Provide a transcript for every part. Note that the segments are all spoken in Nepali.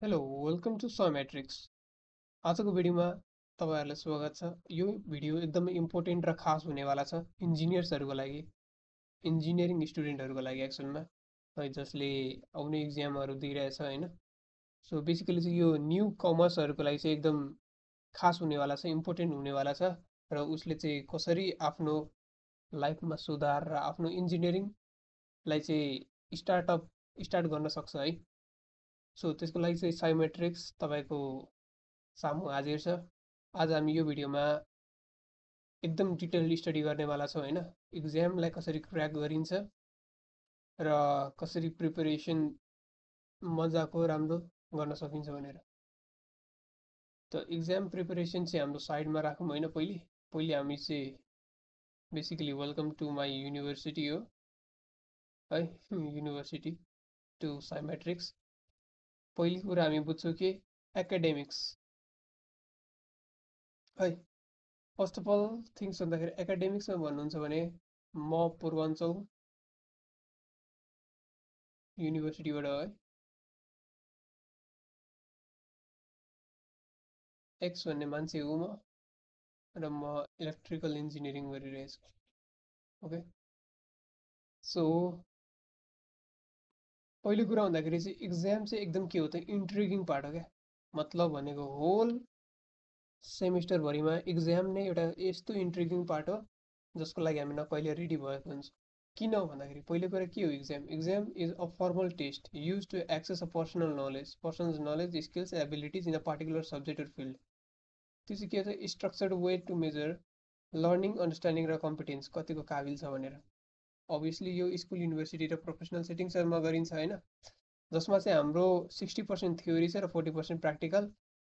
Hello welcome to सयमेट्रिक्स। आजको भिडियोमा तपाईँहरूलाई स्वागत छ। यो भिडियो एकदमै इम्पोर्टेन्ट र खास हुनेवाला छ इन्जिनियर्सहरूको लागि, इन्जिनियरिङ स्टुडेन्टहरूको लागि एक्चुअलमा है, जसले आउने इक्जामहरू दिइरहेछ होइन। सो बेसिकली चाहिँ यो न्यू कमर्सहरूको लागि चाहिँ एकदम खास हुनेवाला छ, इम्पोर्टेन्ट हुनेवाला छ। र उसले चाहिँ कसरी आफ्नो लाइफमा सुधार र आफ्नो इन्जिनियरिङलाई चाहिँ स्टार्ट गर्न सक्छ है। सो त्यसको लागि चाहिँ साइमेट्रिक्स तपाईँको सामु हाजिर छ। आज हामी यो भिडियोमा एकदम डिटेल स्टडी गर्नेवाला छौँ होइन, इक्जामलाई कसरी क्र्याक गरिन्छ र कसरी प्रिपरेसन मजाको राम्रो गर्न सकिन्छ भनेर। त इक्जाम प्रिपरेसन चाहिँ हाम्रो साइडमा राखौँ होइन। पहिले पहिले हामी चाहिँ basically welcome to my university हो है, युनिभर्सिटी टु साइमेट्रिक्स। पहिलो कुरा हामी बुझ्छौँ कि एकाडेमिक्स है। फर्स्ट अफ अल थिङ्स भन्दाखेरि एकाडेमिक्समा भन्नुहुन्छ भने म पूर्वाञ्चल युनिभर्सिटीबाट है, एक्स भन्ने मान्छे हो म, र म इलेक्ट्रिकल इन्जिनियरिङ गरिरहेछु। ओके, सो पहिलो कुरा भन्दाखेरि चाहिँ इक्जाम चाहिँ एकदम के हो त इन्ट्रिगिङ पार्ट हो क्या। मतलब भनेको होल सेमिस्टरभरिमा इक्जाम नै एउटा यस्तो इन्ट्रिगिङ पार्ट हो जसको लागि हामी कहिले रेडी भएको हुन्छ। किन भन्दाखेरि पहिलो कुरा के हो, exam exam is a formal test use to access a personal knowledge skills abilities in a particular subject or field. त्यो चाहिँ के छ, structured way to measure learning understanding र कम्पिटेन्स कतिको काबिल छ भनेर। अभियसली यो स्कुल युनिभर्सिटी र प्रोफेसनल सेटिङ्सहरूमा गरिन्छ होइन, जसमा चाहिँ हाम्रो 60% थ्योरी छ र 40% प्र्याक्टिकल।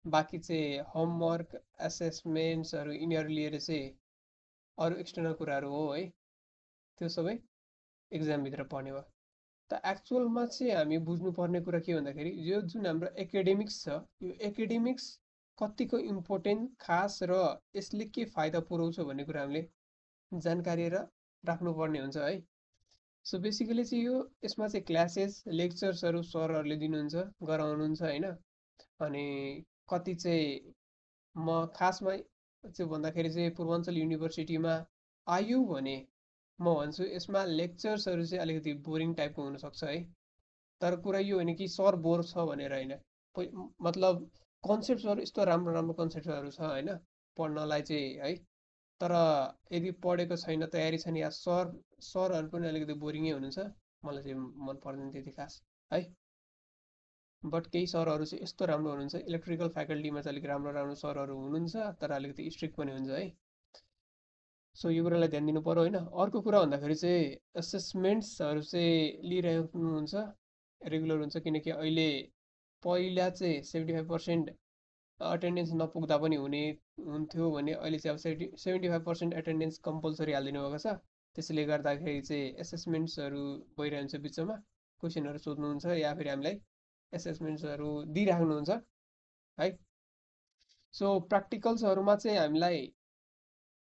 बाँकी चाहिँ होमवर्क एसेसमेन्ट्सहरू यिनीहरू लिएर चाहिँ अरू एक्सटर्नल कुराहरू हो है, त्यो सबै इक्जामभित्र पर्ने भयो। त एक्चुअलमा चाहिँ हामी बुझ्नुपर्ने कुरा के भन्दाखेरि यो जुन हाम्रो एकाडेमिक्स छ, यो एकाडेमिक्स कतिको इम्पोर्टेन्ट खास र यसले के फाइदा पुऱ्याउँछ भन्ने कुरा हामीले जानकारी र राख्नुपर्ने हुन्छ है। सो बेसिकली चाहिँ यो यसमा चाहिँ क्लासेस लेक्चर्सहरू सरहरूले दिनुहुन्छ, गराउनुहुन्छ होइन। अनि कति चाहिँ म खासमा चाहिँ भन्दाखेरि चाहिँ पूर्वाञ्चल युनिभर्सिटीमा आयु भने म भन्छु यसमा लेक्चर्सहरू चाहिँ अलिकति बोरिङ टाइपको हुनसक्छ है। तर कुरा यो होइन कि सर बोर छ भनेर होइन, मतलब कन्सेप्ट्सहरू यस्तो राम्रो राम्रो कन्सेप्ट्सहरू छ होइन पढ्नलाई चाहिँ है। तर यदि पढेको छैन, तयारी छैन, या सरहरू पनि अलिकति बोरिङै हुनुहुन्छ, मलाई चाहिँ मन पर्दैन त्यति खास है। बट केही सरहरू चाहिँ यस्तो राम्रो हुनुहुन्छ, इलेक्ट्रिकल फ्याकल्टीमा चाहिँ अलिक राम्रो राम्रो सरहरू हुनुहुन्छ, तर अलिकति स्ट्रिक्ट पनि हुन्छ है। सो यो कुरालाई ध्यान दिनु पर्यो होइन। अर्को कुरा भन्दाखेरि चाहिँ एसेसमेन्ट्सहरू चाहिँ लिइरहनुहुन्छ, रेगुलर हुन्छ, किनकि अहिले पहिला चाहिँ 75% अटेन्डेन्स नपुग्दा पनि हुन्थ्यो भने अहिले चाहिँ अब 75% एटेन्डेन्स कम्पलसरी हालिदिनु भएको छ। त्यसले गर्दाखेरि चाहिँ एसेसमेन्ट्सहरू भइरहन्छ, बिचमा क्वेसनहरू सोध्नुहुन्छ या फेरि हामीलाई एसेसमेन्ट्सहरू दिइराख्नुहुन्छ है। सो प्र्याक्टिकल्सहरूमा चाहिँ हामीलाई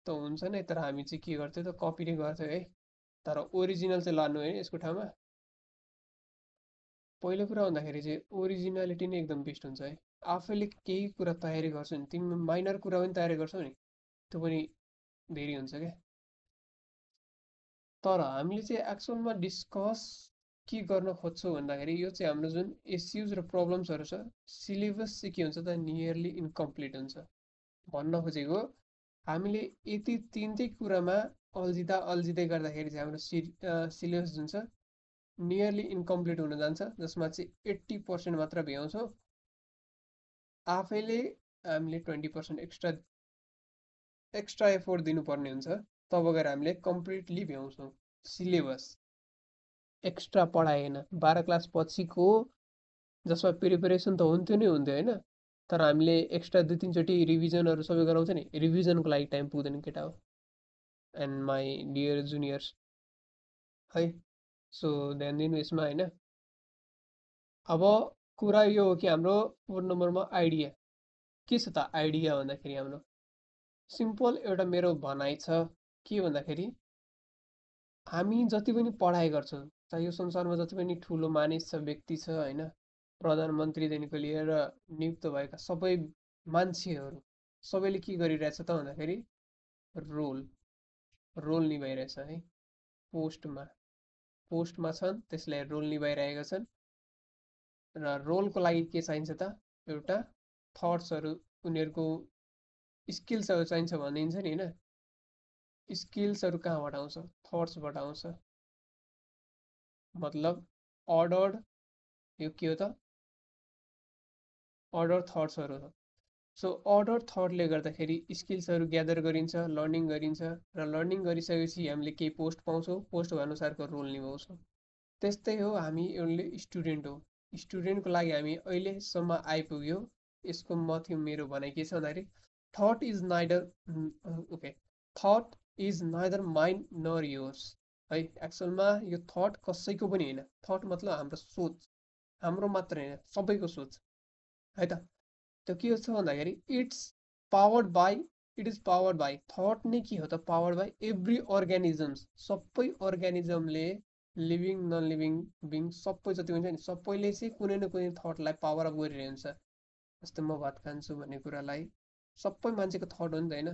त हुन्छ नै, तर हामी चाहिँ के गर्थ्यौँ त कपी नै गर्थ्यौँ है। तर ओरिजिनल चाहिँ लानु है यसको ठाउँमा। पहिलो कुरा भन्दाखेरि चाहिँ ओरिजिनालिटी नै एकदम बेस्ट हुन्छ है। आफैले केही कुरा तयारी गर्छौ नि, तिमी माइनर कुरा पनि तयारी गर्छौ नि, त्यो पनि धेरै हुन्छ क्या। तर हामीले चाहिँ एक्चुअलमा डिस्कस के गर्न खोज्छौँ भन्दाखेरि यो चाहिँ हाम्रो जुन इस्युज र प्रब्लम्सहरू छ, सिलेबस चाहिँ के हुन्छ त नियरली इन्कम्प्लिट हुन्छ। भन्न खोजेको हामीले यति तिनटै कुरामा अल्झिँदै गर्दाखेरि चाहिँ हाम्रो सिलेबस जुन छ नियरली इन्कम्प्लिट हुन जान्छ, जसमा चाहिँ 80% मात्र भ्याउँछौँ। आफैले हामीले 20% एक्स्ट्रा एफोर्ट दिनुपर्ने हुन्छ, तब गएर हामीले कम्प्लिटली भ्याउँछौँ सिलेबस। एक्स्ट्रा पढाएन 12 क्लास पछिको जसमा प्रिपरेसन त हुन्थ्यो नै हुन्थ्यो होइन, तर हामीले एक्स्ट्रा 2-3 चोटि रिभिजनहरू सबै गराउँछ नि, रिभिजनको लागि टाइम पुग्दैन केटा हो। एन्ड माई डियर जुनियर्स है, सो ध्यान दिनु यसमा होइन। अब कुरा यो हो कि हाम्रो 4 नम्बरमा आइडिया के छ त। आइडिया भन्दाखेरि हाम्रो सिम्पल एउटा मेरो भनाइ छ, के भन्दाखेरि हामी जति पनि पढाइ गर्छौँ, चाहे यो संसारमा जति पनि ठुलो मानिस छ, व्यक्ति छ होइन, प्रधानमन्त्रीदेखिको लिएर नियुक्त भएका सबै मान्छेहरू सबैले के गरिरहेछ त भन्दाखेरि रोल रोल निभाइरहेछ है। पोस्टमा पोस्टमा छन्, त्यसलाई रोल निभाइरहेका छन्। र रोलको लागि के चाहिन्छ त? एउटा थट्सहरू, उनीहरूको स्किल्सहरू चाहिन्छ भनिन्छ नि होइन। स्किल्सहरू कहाँबाट आउँछ? थट्सबाट आउँछ। मतलब अर्डर्ड, यो के हो त? अर्डर थट्सहरू हो। सो अर्डर थटले गर्दाखेरि स्किल्सहरू ग्यादर गरिन्छ, लर्निङ गरिन्छ, र लर्निङ गरिसकेपछि हामीले केही पोस्ट पाउँछौँ, पोस्ट अनुसारको रोल निभाउँछौँ। त्यस्तै हो, हामी एउटा स्टुडेन्ट हो। स्टुडेन्टको लागि हामी अहिलेसम्म आइपुग्यो। यसको माथि मेरो भनाइ के छ भन्दाखेरि thought is neither okay thought is neither mind nor yours है। एक्चुअलमा यो थट कसैको पनि होइन। थट मतलब हाम्रो सोच, हाम्रो मात्र होइन, सबैको सोच है त। त्यो के छ भन्दाखेरि it is powered by thought नै के हो त? पावर्ड बाई एभ्री अर्गानिजम्स, सबै अर्गानिजमले, लिभिङ नन लिभिङ बिङ सबै जति हुन्छ नि, सबैले चाहिँ कुनै न कुनै थटलाई पावर अप गरिरहेको हुन्छ। जस्तै म भात खान्छु भन्ने कुरालाई सबै मान्छेको थट हो नि त होइन।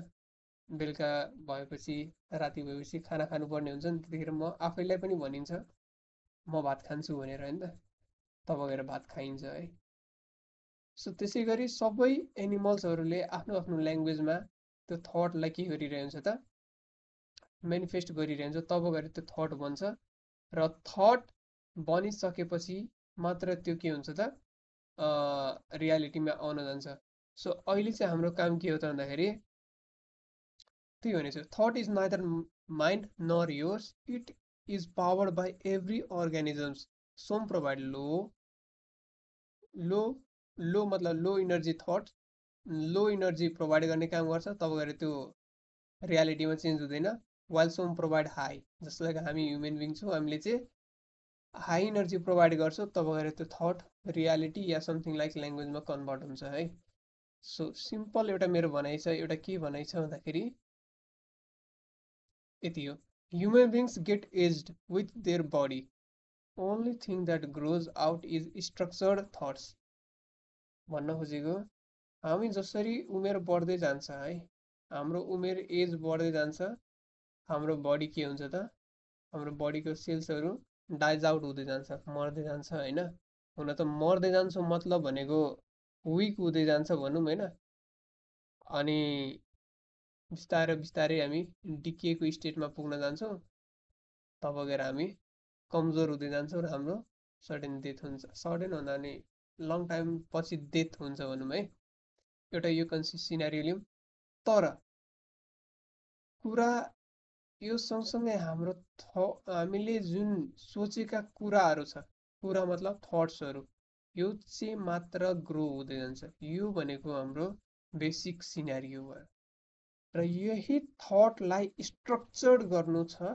बेलुका भएपछि, राति भएपछि खाना खानुपर्ने हुन्छ नि, त्यतिखेर म आफैलाई पनि भनिन्छ म भात खान्छु भनेर होइन त, तब गएर भात खाइन्छ है। सो त्यसै गरी सबै एनिमल्सहरूले आफ्नो आफ्नो ल्याङ्ग्वेजमा त्यो थटलाई के गरिरहेको हुन्छ त? मेनिफेस्ट गरिरहेको हुन्छ। तब गएर त्यो थट बन्छ, र थट बनिसकेपछि मात्र त्यो के हुन्छ त? रियालिटीमा आउन जान्छ। सो अहिले चाहिँ हाम्रो काम के हो त भन्दाखेरि त्यही भनेको छु, that is neither mind nor yours, it is powered by every organisms, some provide low low low मतलब low energy that, low energy provide गर्ने काम गर्छ। तब गएर त्यो रियालिटीमा चेन्ज हुँदैन। वाइल सोम प्रोभाइड हाई, जस्तो कि हामी ह्युमन बिङ छौँ, हामीले चाहिँ हाई इनर्जी प्रोभाइड गर्छौँ, तब गएर त्यो थट रियालिटी या समथिङ लाइक ल्याङ्ग्वेजमा कन्भर्ट हुन्छ है। सो सिम्पल एउटा मेरो भनाइ छ, एउटा के भनाइ छ भन्दाखेरि यति हो, human beings get aged with their body, only thing that grows out is structured thoughts. भन्न खोजेको हामी जसरी उमेर बढ्दै जान्छ है, हाम्रो उमेर एज बढ्दै जान्छ, हाम्रो बडी के हुन्छ त? हाम्रो बडीको सेल्सहरू डाइज आउट हुँदै जान्छ, मर्दै जान्छ होइन। हुन त मर्दै जान्छ मतलब भनेको विक हुँदै जान्छ भनौँ होइन। अनि बिस्तारै बिस्तारै हामी डिकेको स्टेटमा पुग्न जान्छौँ, तब गएर हामी कमजोर हुँदै जान्छौँ र हाम्रो सडन डेथ हुन्छ। सडन भन्दा नि लङ टाइम पछि डेथ हुन्छ भनौँ है। एउटा यो सिनारियो लिउँ। तर कुरा यो सँगसँगै हाम्रो हामीले जुन सोचेका कुराहरू छ, कुरा मतलब थट्सहरू, यो चाहिँ मात्र ग्रो हुँदै जान्छ। यो भनेको हाम्रो बेसिक सिनारियो भयो, र यही थटलाई स्ट्रक्चर्ड गर्नु छ।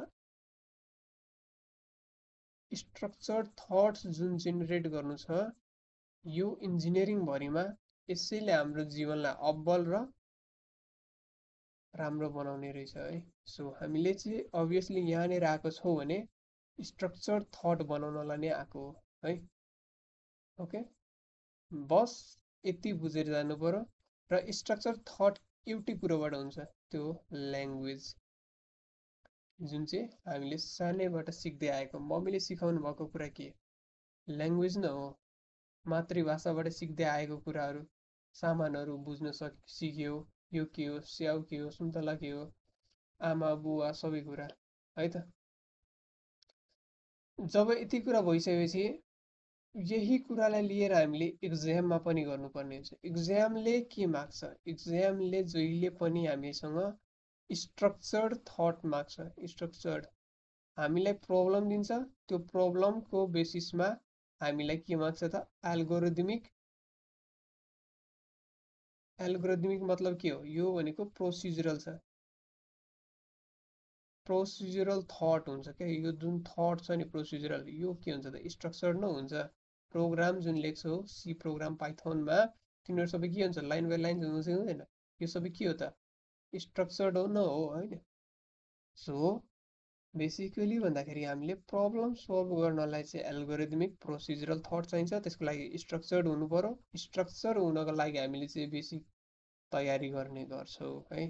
स्ट्रक्चर्ड थट्स जुन जेनेरेट गर्नु छ, यो इन्जिनियरिङ भरिमा यसैले हाम्रो जीवनलाई अब्बल र राम्रो बनाउने रहेछ है। सो हामीले चाहिँ अभियसली यहाँनिर आएको छौँ भने स्ट्रक्चर्ड थट बनाउनलाई नै आएको हो है। ओके, बस यति बुझेर जानु पर्यो। र स्ट्रक्चर थट एउटै कुरोबाट हुन्छ, त्यो ल्याङ्ग्वेज, जुन चाहिँ हामीले सानैबाट सिक्दै आएको। मम्मीले सिकाउनु भएको कुरा के? ल्याङ्ग्वेज नै हो। मातृभाषाबाट सिक्दै आएको कुराहरू, सामानहरू बुझ्न सिक्यो, यो के हो, स्याउ के हो, सुन्तला के हो, आमा बुवा सबै कुरा है त। जब यति कुरा भइसकेपछि यही कुरालाई लिएर हामीले इक्जाममा पनि गर्नुपर्ने हुन्छ। इक्जामले के माग्छ? इक्जामले जहिले पनि हामीसँग स्ट्रक्चर्ड थट माग्छ। स्ट्रक्चर्ड हामीलाई प्रब्लम दिन्छ, त्यो प्रब्लमको बेसिसमा हामीलाई के माग्छ त? एल्गोरिदमिक मतलब के हो? यो भनेको प्रोसिजरल छ, प्रोसिजरल थट हुन्छ क्या। यो जुन थट छ नि प्रोसिजरल, यो के हुन्छ त? स्ट्रक्चर्ड नै हुन्छ। प्रोग्राम जुन लेख्छौ सी प्रोग्राम पाइथनमा, तिनीहरू सबै के हुन्छ? लाइन बाई लाइन हुन्छ हुँदैन? यो सबै के हो त? स्ट्रक्चर्ड हो न हो होइन। सो बेसिकली भन्दाखेरि हामीले प्रब्लम सल्भ गर्नलाई चाहिँ एल्गोरिदमिक प्रोसिजरल थट चाहिन्छ, त्यसको लागि स्ट्रक्चर्ड हुनु पर्यो। स्ट्रक्चर हुनको लागि हामीले चाहिँ बेसिक तयारी गर्ने गर्छौँ है।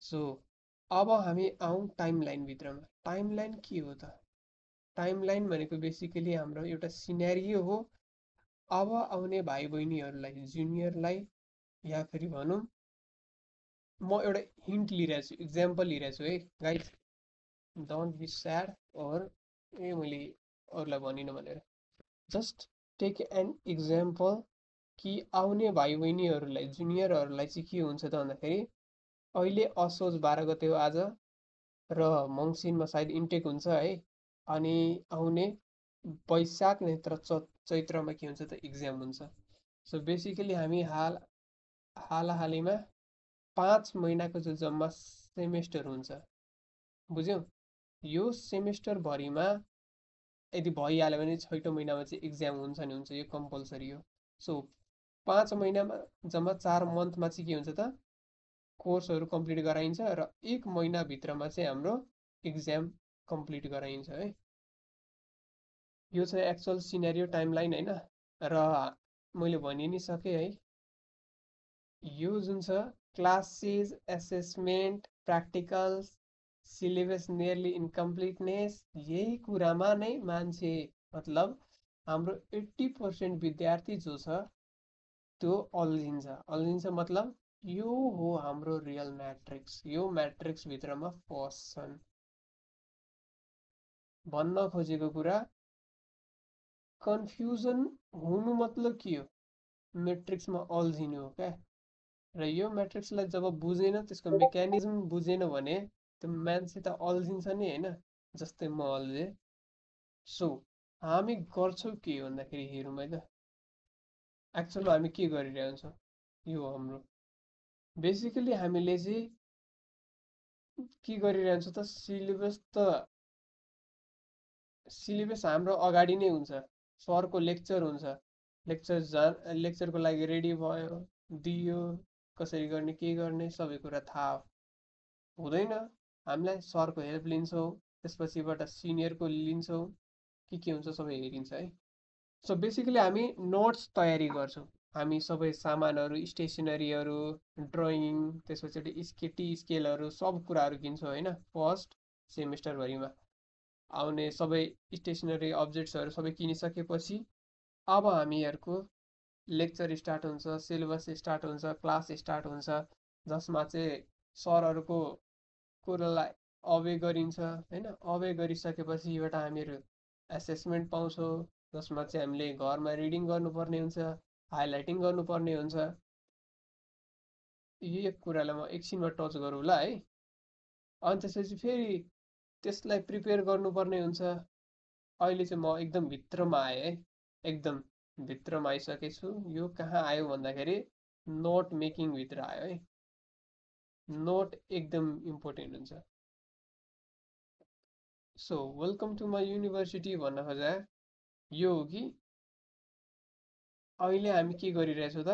सो अब हामी आउँ टाइमलाइनभित्रमा। टाइमलाइन के हो त? टाइमलाइन भनेको बेसिकली हाम्रो एउटा सिनेरियो हो। अब आउने भाइ बहिनीहरूलाई, जुनियरलाई, या फेरि भनौँ म एउटा हिन्ट लिइरहेको छु, इक्जाम्पल लिइरहेको छु है गाइज, डोन्ट बी स्याड और मैले अरूलाई भनिनँ भनेर। जस्ट टेक एन इक्जाम्पल कि आउने भाइ बहिनीहरूलाई, जुनियरहरूलाई चाहिँ के हुन्छ त भन्दाखेरि अहिले असोज 12 गते हो आज, र मङ्सिरमा सायद इन्टेक हुन्छ है, अनि आउने वैशाख नत्र चैत्रमा के हुन्छ त इक्जाम हुन्छ। सो बेसिकली हामी हालैमा 5 महिनाको जो जम्मा सेमेस्टर हुन्छ, बुझ्यौ? यो सेमेस्टरभरिमा यदि भइहाल्यो भने 6औं महिनामा चाहिँ इक्जाम हुन्छ नि हुन्छ, यो कम्पलसरी हो। सो 5 महिनामा जम्मा 4 मन्थमा चाहिँ के हुन्छ त कोर्सहरू कम्प्लिट गराइन्छ, र 1 महिनाभित्रमा चाहिँ हाम्रो इक्जाम कम्प्लिट गराइन्छ है। यो चाहिँ एक्चुअल सिनेरियो टाइमलाइन होइन, र मैले भनि नि सकेँ है। यो जुन छ क्लासेस, एसेसमेन्ट, प्र्याक्टिकल्स, सिलेबस नियरली इनकम्प्लिटनेस, यही कुरामा नै मान्छे, मतलब हाम्रो 80% विद्यार्थी जो छ त्यो अल्झिन्छ। मतलब यो हो हाम्रो रियल म्याट्रिक्स। यो म्याट्रिक्स भित्रमा फस्छन्। भन्न खोजेको कुरा कन्फ्युजन हुनु मतलब के हो? म्याट्रिक्समा अल्झिनु हो क्या। र यो म्याट्रिक्सलाई जब बुझेन, त्यसको मेकानिजम बुझेन भने त्यो मान्छे त अल्झिन्छ नि होइन, जस्तै म अल्झेँ। सो हामी गर्छौँ के भन्दाखेरि हेरौँ है त, एक्चुअलमा हामी के गरिरहन्छौँ। यो हाम्रो बेसिकली हामीले चाहिँ के गरिरहन्छौँ त, सिलेबस हाम्रो अगाडि नै हुन्छ। सरको लेक्चर हुन्छ, लेक्चरको लागि रेडी भयो, दियो, कसरी गर्ने, के गर्ने, सबै कुरा थाहा हुँदैन। हामीलाई सरको हेल्प लिन्छौँ, त्यसपछिबाट सिनियरको लिन्छौँ, के हुन्छ सबै हेरिन्छ है। सो बेसिकली हामी नोट्स तयारी गर्छौँ। हामी सबै सामानहरू, स्टेसनरीहरू, ड्रइङ, त्यसपछि टी स्केलहरू, सब कुराहरू किन्छौँ होइन। फर्स्ट सेमेस्टरभरिमा आउने सबै स्टेसनरी अब्जेक्ट्सहरू सबै किनिसकेपछि अब हामीहरूको लेक्चर स्टार्ट हुन्छ, सिलेबस स्टार्ट हुन्छ, क्लास स्टार्ट हुन्छ, जसमा चाहिँ सरहरूको कुरालाई अवे गरिन्छ होइन। अवे गरिसकेपछि एउटा हामीहरू एसेसमेन्ट पाउँछौँ, जसमा चाहिँ हामीले घरमा रिडिङ गर्नुपर्ने हुन्छ, हाइलाइटिङ गर्नुपर्ने हुन्छ। यो कुरालाई म एकछिनमा टच गरौँला है। अनि त्यसपछि फेरि त्यसलाई प्रिपेयर गर्नुपर्ने हुन्छ। अहिले चाहिँ म एकदम भित्रमा आएँ है, एकदम भित्रमा आइसकेछु। यो कहाँ आयो भन्दाखेरि नोट मेकिङ भित्र आयो है। नोट एकदम इम्पोर्टेन्ट हुन्छ। So welcome to my university भन्न खोजा यो हो कि अहिले हामी के गरिरहेछौँ त,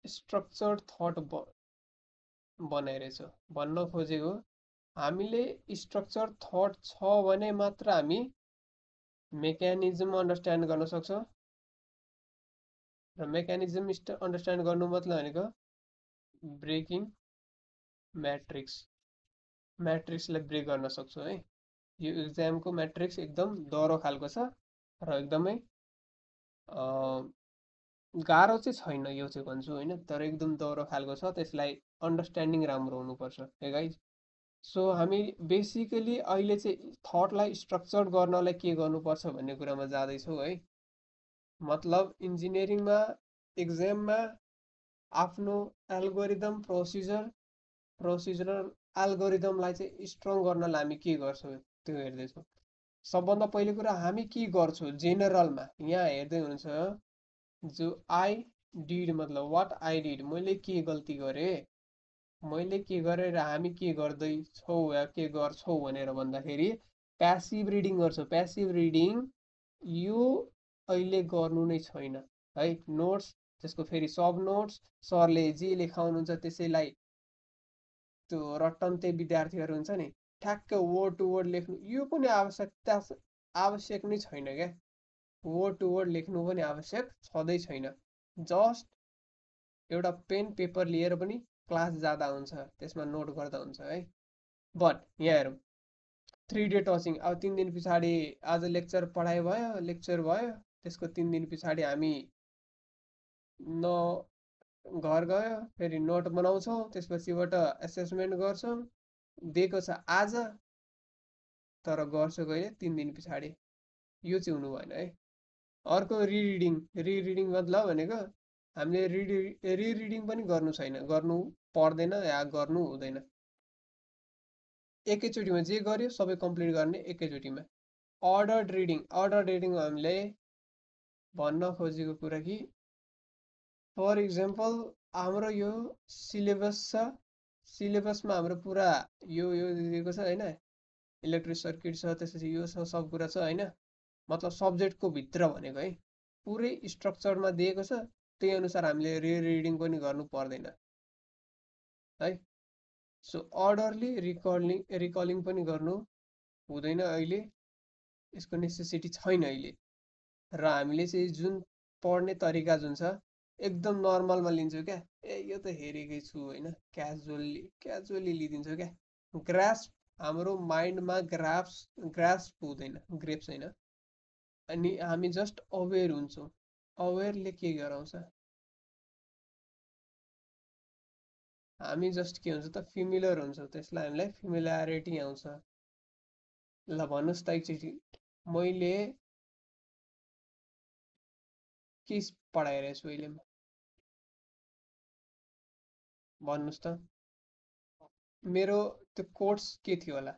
स्ट्रक्चर्ड थट बनाइरहेछौँ। भन्न खोजेको हामीले स्ट्रक्चर थट छ भने मात्र हामी मेकानिजम अन्डरस्ट्यान्ड गर्न सक्छौँ। र मेकानिजम अन्डरस्ट्यान्ड गर्नु मतलब भनेको ब्रेकिङ म्याट्रिक्सलाई ब्रेक गर्न सक्छौँ है। यो इक्जामको म्याट्रिक्स एकदम डह्रो खालको छ, र एकदमै गाह्रो चाहिँ छैन यो चाहिँ भन्छु होइन, तर एकदम डह्रो खालको छ। त्यसलाई अन्डरस्ट्यान्डिङ राम्रो हुनुपर्छ है गाइज। सो हामी बेसिकली अहिले चाहिँ थटलाई स्ट्रक्चर गर्नलाई के गर्नुपर्छ भन्ने कुरामा जाँदैछौँ है। मतलब इन्जिनियरिङमा इक्जाममा आफ्नो एल्गोरिदम प्रोसिजरल एल्गोरिदमलाई चाहिँ स्ट्रङ गर्नलाई हामी के गर्छौँ त्यो हेर्दैछौँ। सबभन्दा पहिलो कुरा हामी के गर्छौँ जेनरलमा, यहाँ हेर्दै हुनुहुन्छ जो आई डिड मतलब वाट आई डिड, मैले के गल्ती गरेँ, मैले के गरेँ र हामी के गर्दैछौँ या के गर्छौँ भनेर भन्दाखेरि प्यासिभ रिडिङ गर्छौँ। प्यासिभ रिडिङ यो अहिले गर्नु नै छैन है। नोट्स, त्यसको फेरि सब नोट्स, सरले जे लेखाउनुहुन्छ त्यसैलाई त्यो रटन्ते विद्यार्थीहरू हुन्छ नि, ठ्याक्क वर्ड टु वर्ड लेख्नु यो पनि आवश्यक नै छैन क्या। वर्ड टु वर्ड लेख्नु पनि आवश्यक छँदै छैन। जस्ट एउटा पेन पेपर लिएर पनि क्लास जाँदा हुन्छ, त्यसमा नोट गर्दा हुन्छ है। बट यहाँ हेरौँ 3 डे टचिङ। अब 3 दिन पछाडि आज लेक्चर पढाइ भयो, लेक्चर भयो, त्यसको 3 दिन पछाडि हामी न घर गयो, फेरि नोट बनाउँछौँ, त्यसपछिबाट एसेसमेन्ट गर्छौँ। दिएको छ आज, तर गर्छ कहिले 3 दिन पछाडि। यो चाहिँ हुनु भएन है। अर्को रिरिडिङ। रिरिडिङ मतलब भनेको हामीले रिरिडिङ पनि गर्नु छैन, गर्नु पर्दैन या गर्नु हुँदैन। एकैचोटिमा जे गर्यो सबै कम्प्लिट गर्ने एकैचोटिमा। Ordered reading. अर्डर्ड रिडिङ हामीले भन्न खोजेको कुरा कि फर इक्जाम्पल हाम्रो यो सिलेबस छ, सिलेबसमा हाम्रो पुरा यो दिएको छ होइन, इलेक्ट्रिक सर्किट छ, त्यसपछि यो छ, सब कुरा छ होइन। मतलब सब्जेक्टको भित्र भनेको है, पुरै स्ट्रक्चरमा दिएको छ, त्यही अनुसार हामीले रिडिङ पनि गर्नु पर्दैन है। सो अर्डरली रिकलिङ पनि गर्नु हुँदैन अहिले, यसको नेसेसिटी छैन अहिले। र हामीले चाहिँ जुन पढ्ने तरिका जुन छ एकदम नर्मलमा लिन्छौँ क्या। यो त हेरेकै छु होइन, क्याजुअली लिइदिन्छौँ क्या। ग्रास्प हाम्रो माइन्डमा ग्रास्प हुँदैन, ग्रेप्स होइन। अनि हामी जस्ट अवेर हुन्छौँ। अवेरले के गराउँछ, हामी जस्ट के हुन्छ त फिमिलर हुन्छ, त्यसलाई हामीलाई फिमिल्यारिटी आउँछ। ल भन्नुहोस् त एकचोटि मैले के पढाइरहेको छु अहिले, भन्नुहोस् त मेरो त्यो कोर्स के थियो होला?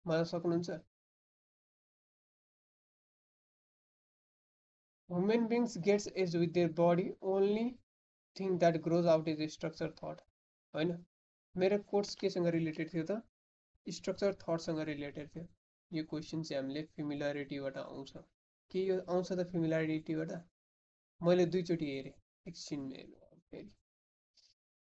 भन्न सक्नुहुन्छ? Human beings gets aged with their body, only thing that grows out is structure thought. होइन, मेरो कोर्स केसँग रिलेटेड थियो त? स्ट्रक्चर थटसँग रिलेटेड थियो। यो क्वेसन चाहिँ हामीले फिमिल्यारिटीबाट आउँछ। के यो आउँछ त फिमिल्यारिटीबाट? मैले दुईचोटि हेरेँ, एकछिन फेरि।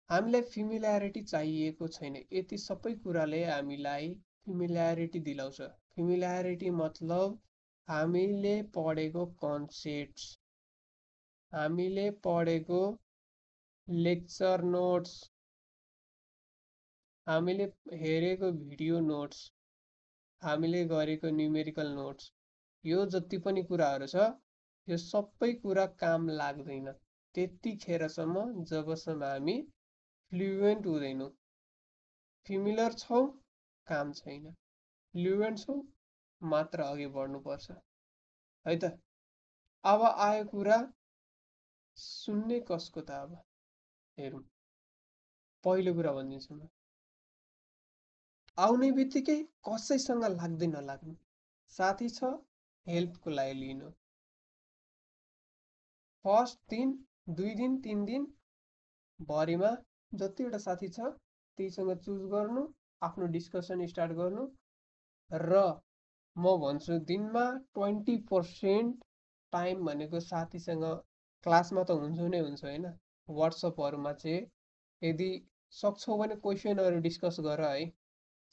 हामीलाई फिमिल्यारिटी चाहिएको छैन, यति सबै कुराले हामीलाई फिमिल्यारिटी दिलाउँछ। फिमिल्यारिटी मतलब हामीले पढेको कन्सेप्ट्स, हामीले पढेको लेक्चर नोट्स, हामीले हेरेको भिडियो नोट्स, हामीले गरेको न्युमेरिकल नोट्स, यो जति पनि कुराहरू छ यो सबै कुरा काम लाग्दैन त्यतिखेरसम्म जबसम्म हामी फ्लुएन्ट हुँदैनौँ। फिमिलर छौँ, काम छैन। फ्लुएन्ट छौँ, मात्र अघि बढ्नुपर्छ है त। अब आयो कुरा सुन्ने कसको त? अब हेरौँ, पहिलो कुरा भनिदिन्छु म। आउने बित्तिकै कसैसँग लाग्दै नलाग्नु, साथी छ हेल्पको लागि लिनु। फर्स्ट दिन, 2 दिन, 3 दिन भरिमा जतिवटा साथी छ त्यहीसँग चुज गर्नु, आफ्नो डिस्कसन स्टार्ट गर्नु। र म भन्छु दिनमा 20% टाइम भनेको साथीसँग, क्लासमा त हुन्छ नै हुन्छ होइन, वाट्सएपहरूमा चाहिँ यदि सक्छौ भने क्वेसनहरू डिस्कस गर है।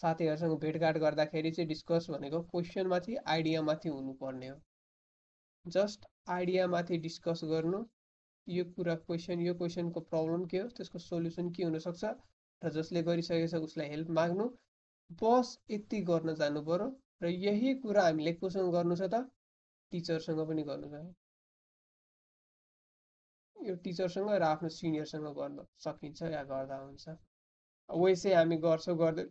साथीहरूसँग भेटघाट गर्दाखेरि चाहिँ डिस्कस भनेको क्वेसनमाथि, आइडियामाथि हुनुपर्ने हो। जस्ट आइडियामाथि डिस्कस गर्नु, यो कुरा यो क्वेसनको प्रब्लम के हो, त्यसको सोल्युसन के हुनसक्छ, र जसले गरिसकेको छ उसलाई हेल्प माग्नु। बस यति गर्न जानु पर्यो। र यही कुरा हामीले कोसँग गर्नु छ त? टिचरसँग पनि गर्नु छ। यो टिचरसँग र आफ्नो सिनियरसँग गर्न सकिन्छ या गर्दा हुन्छ। वैसे हामी गर्छौँ गर्दै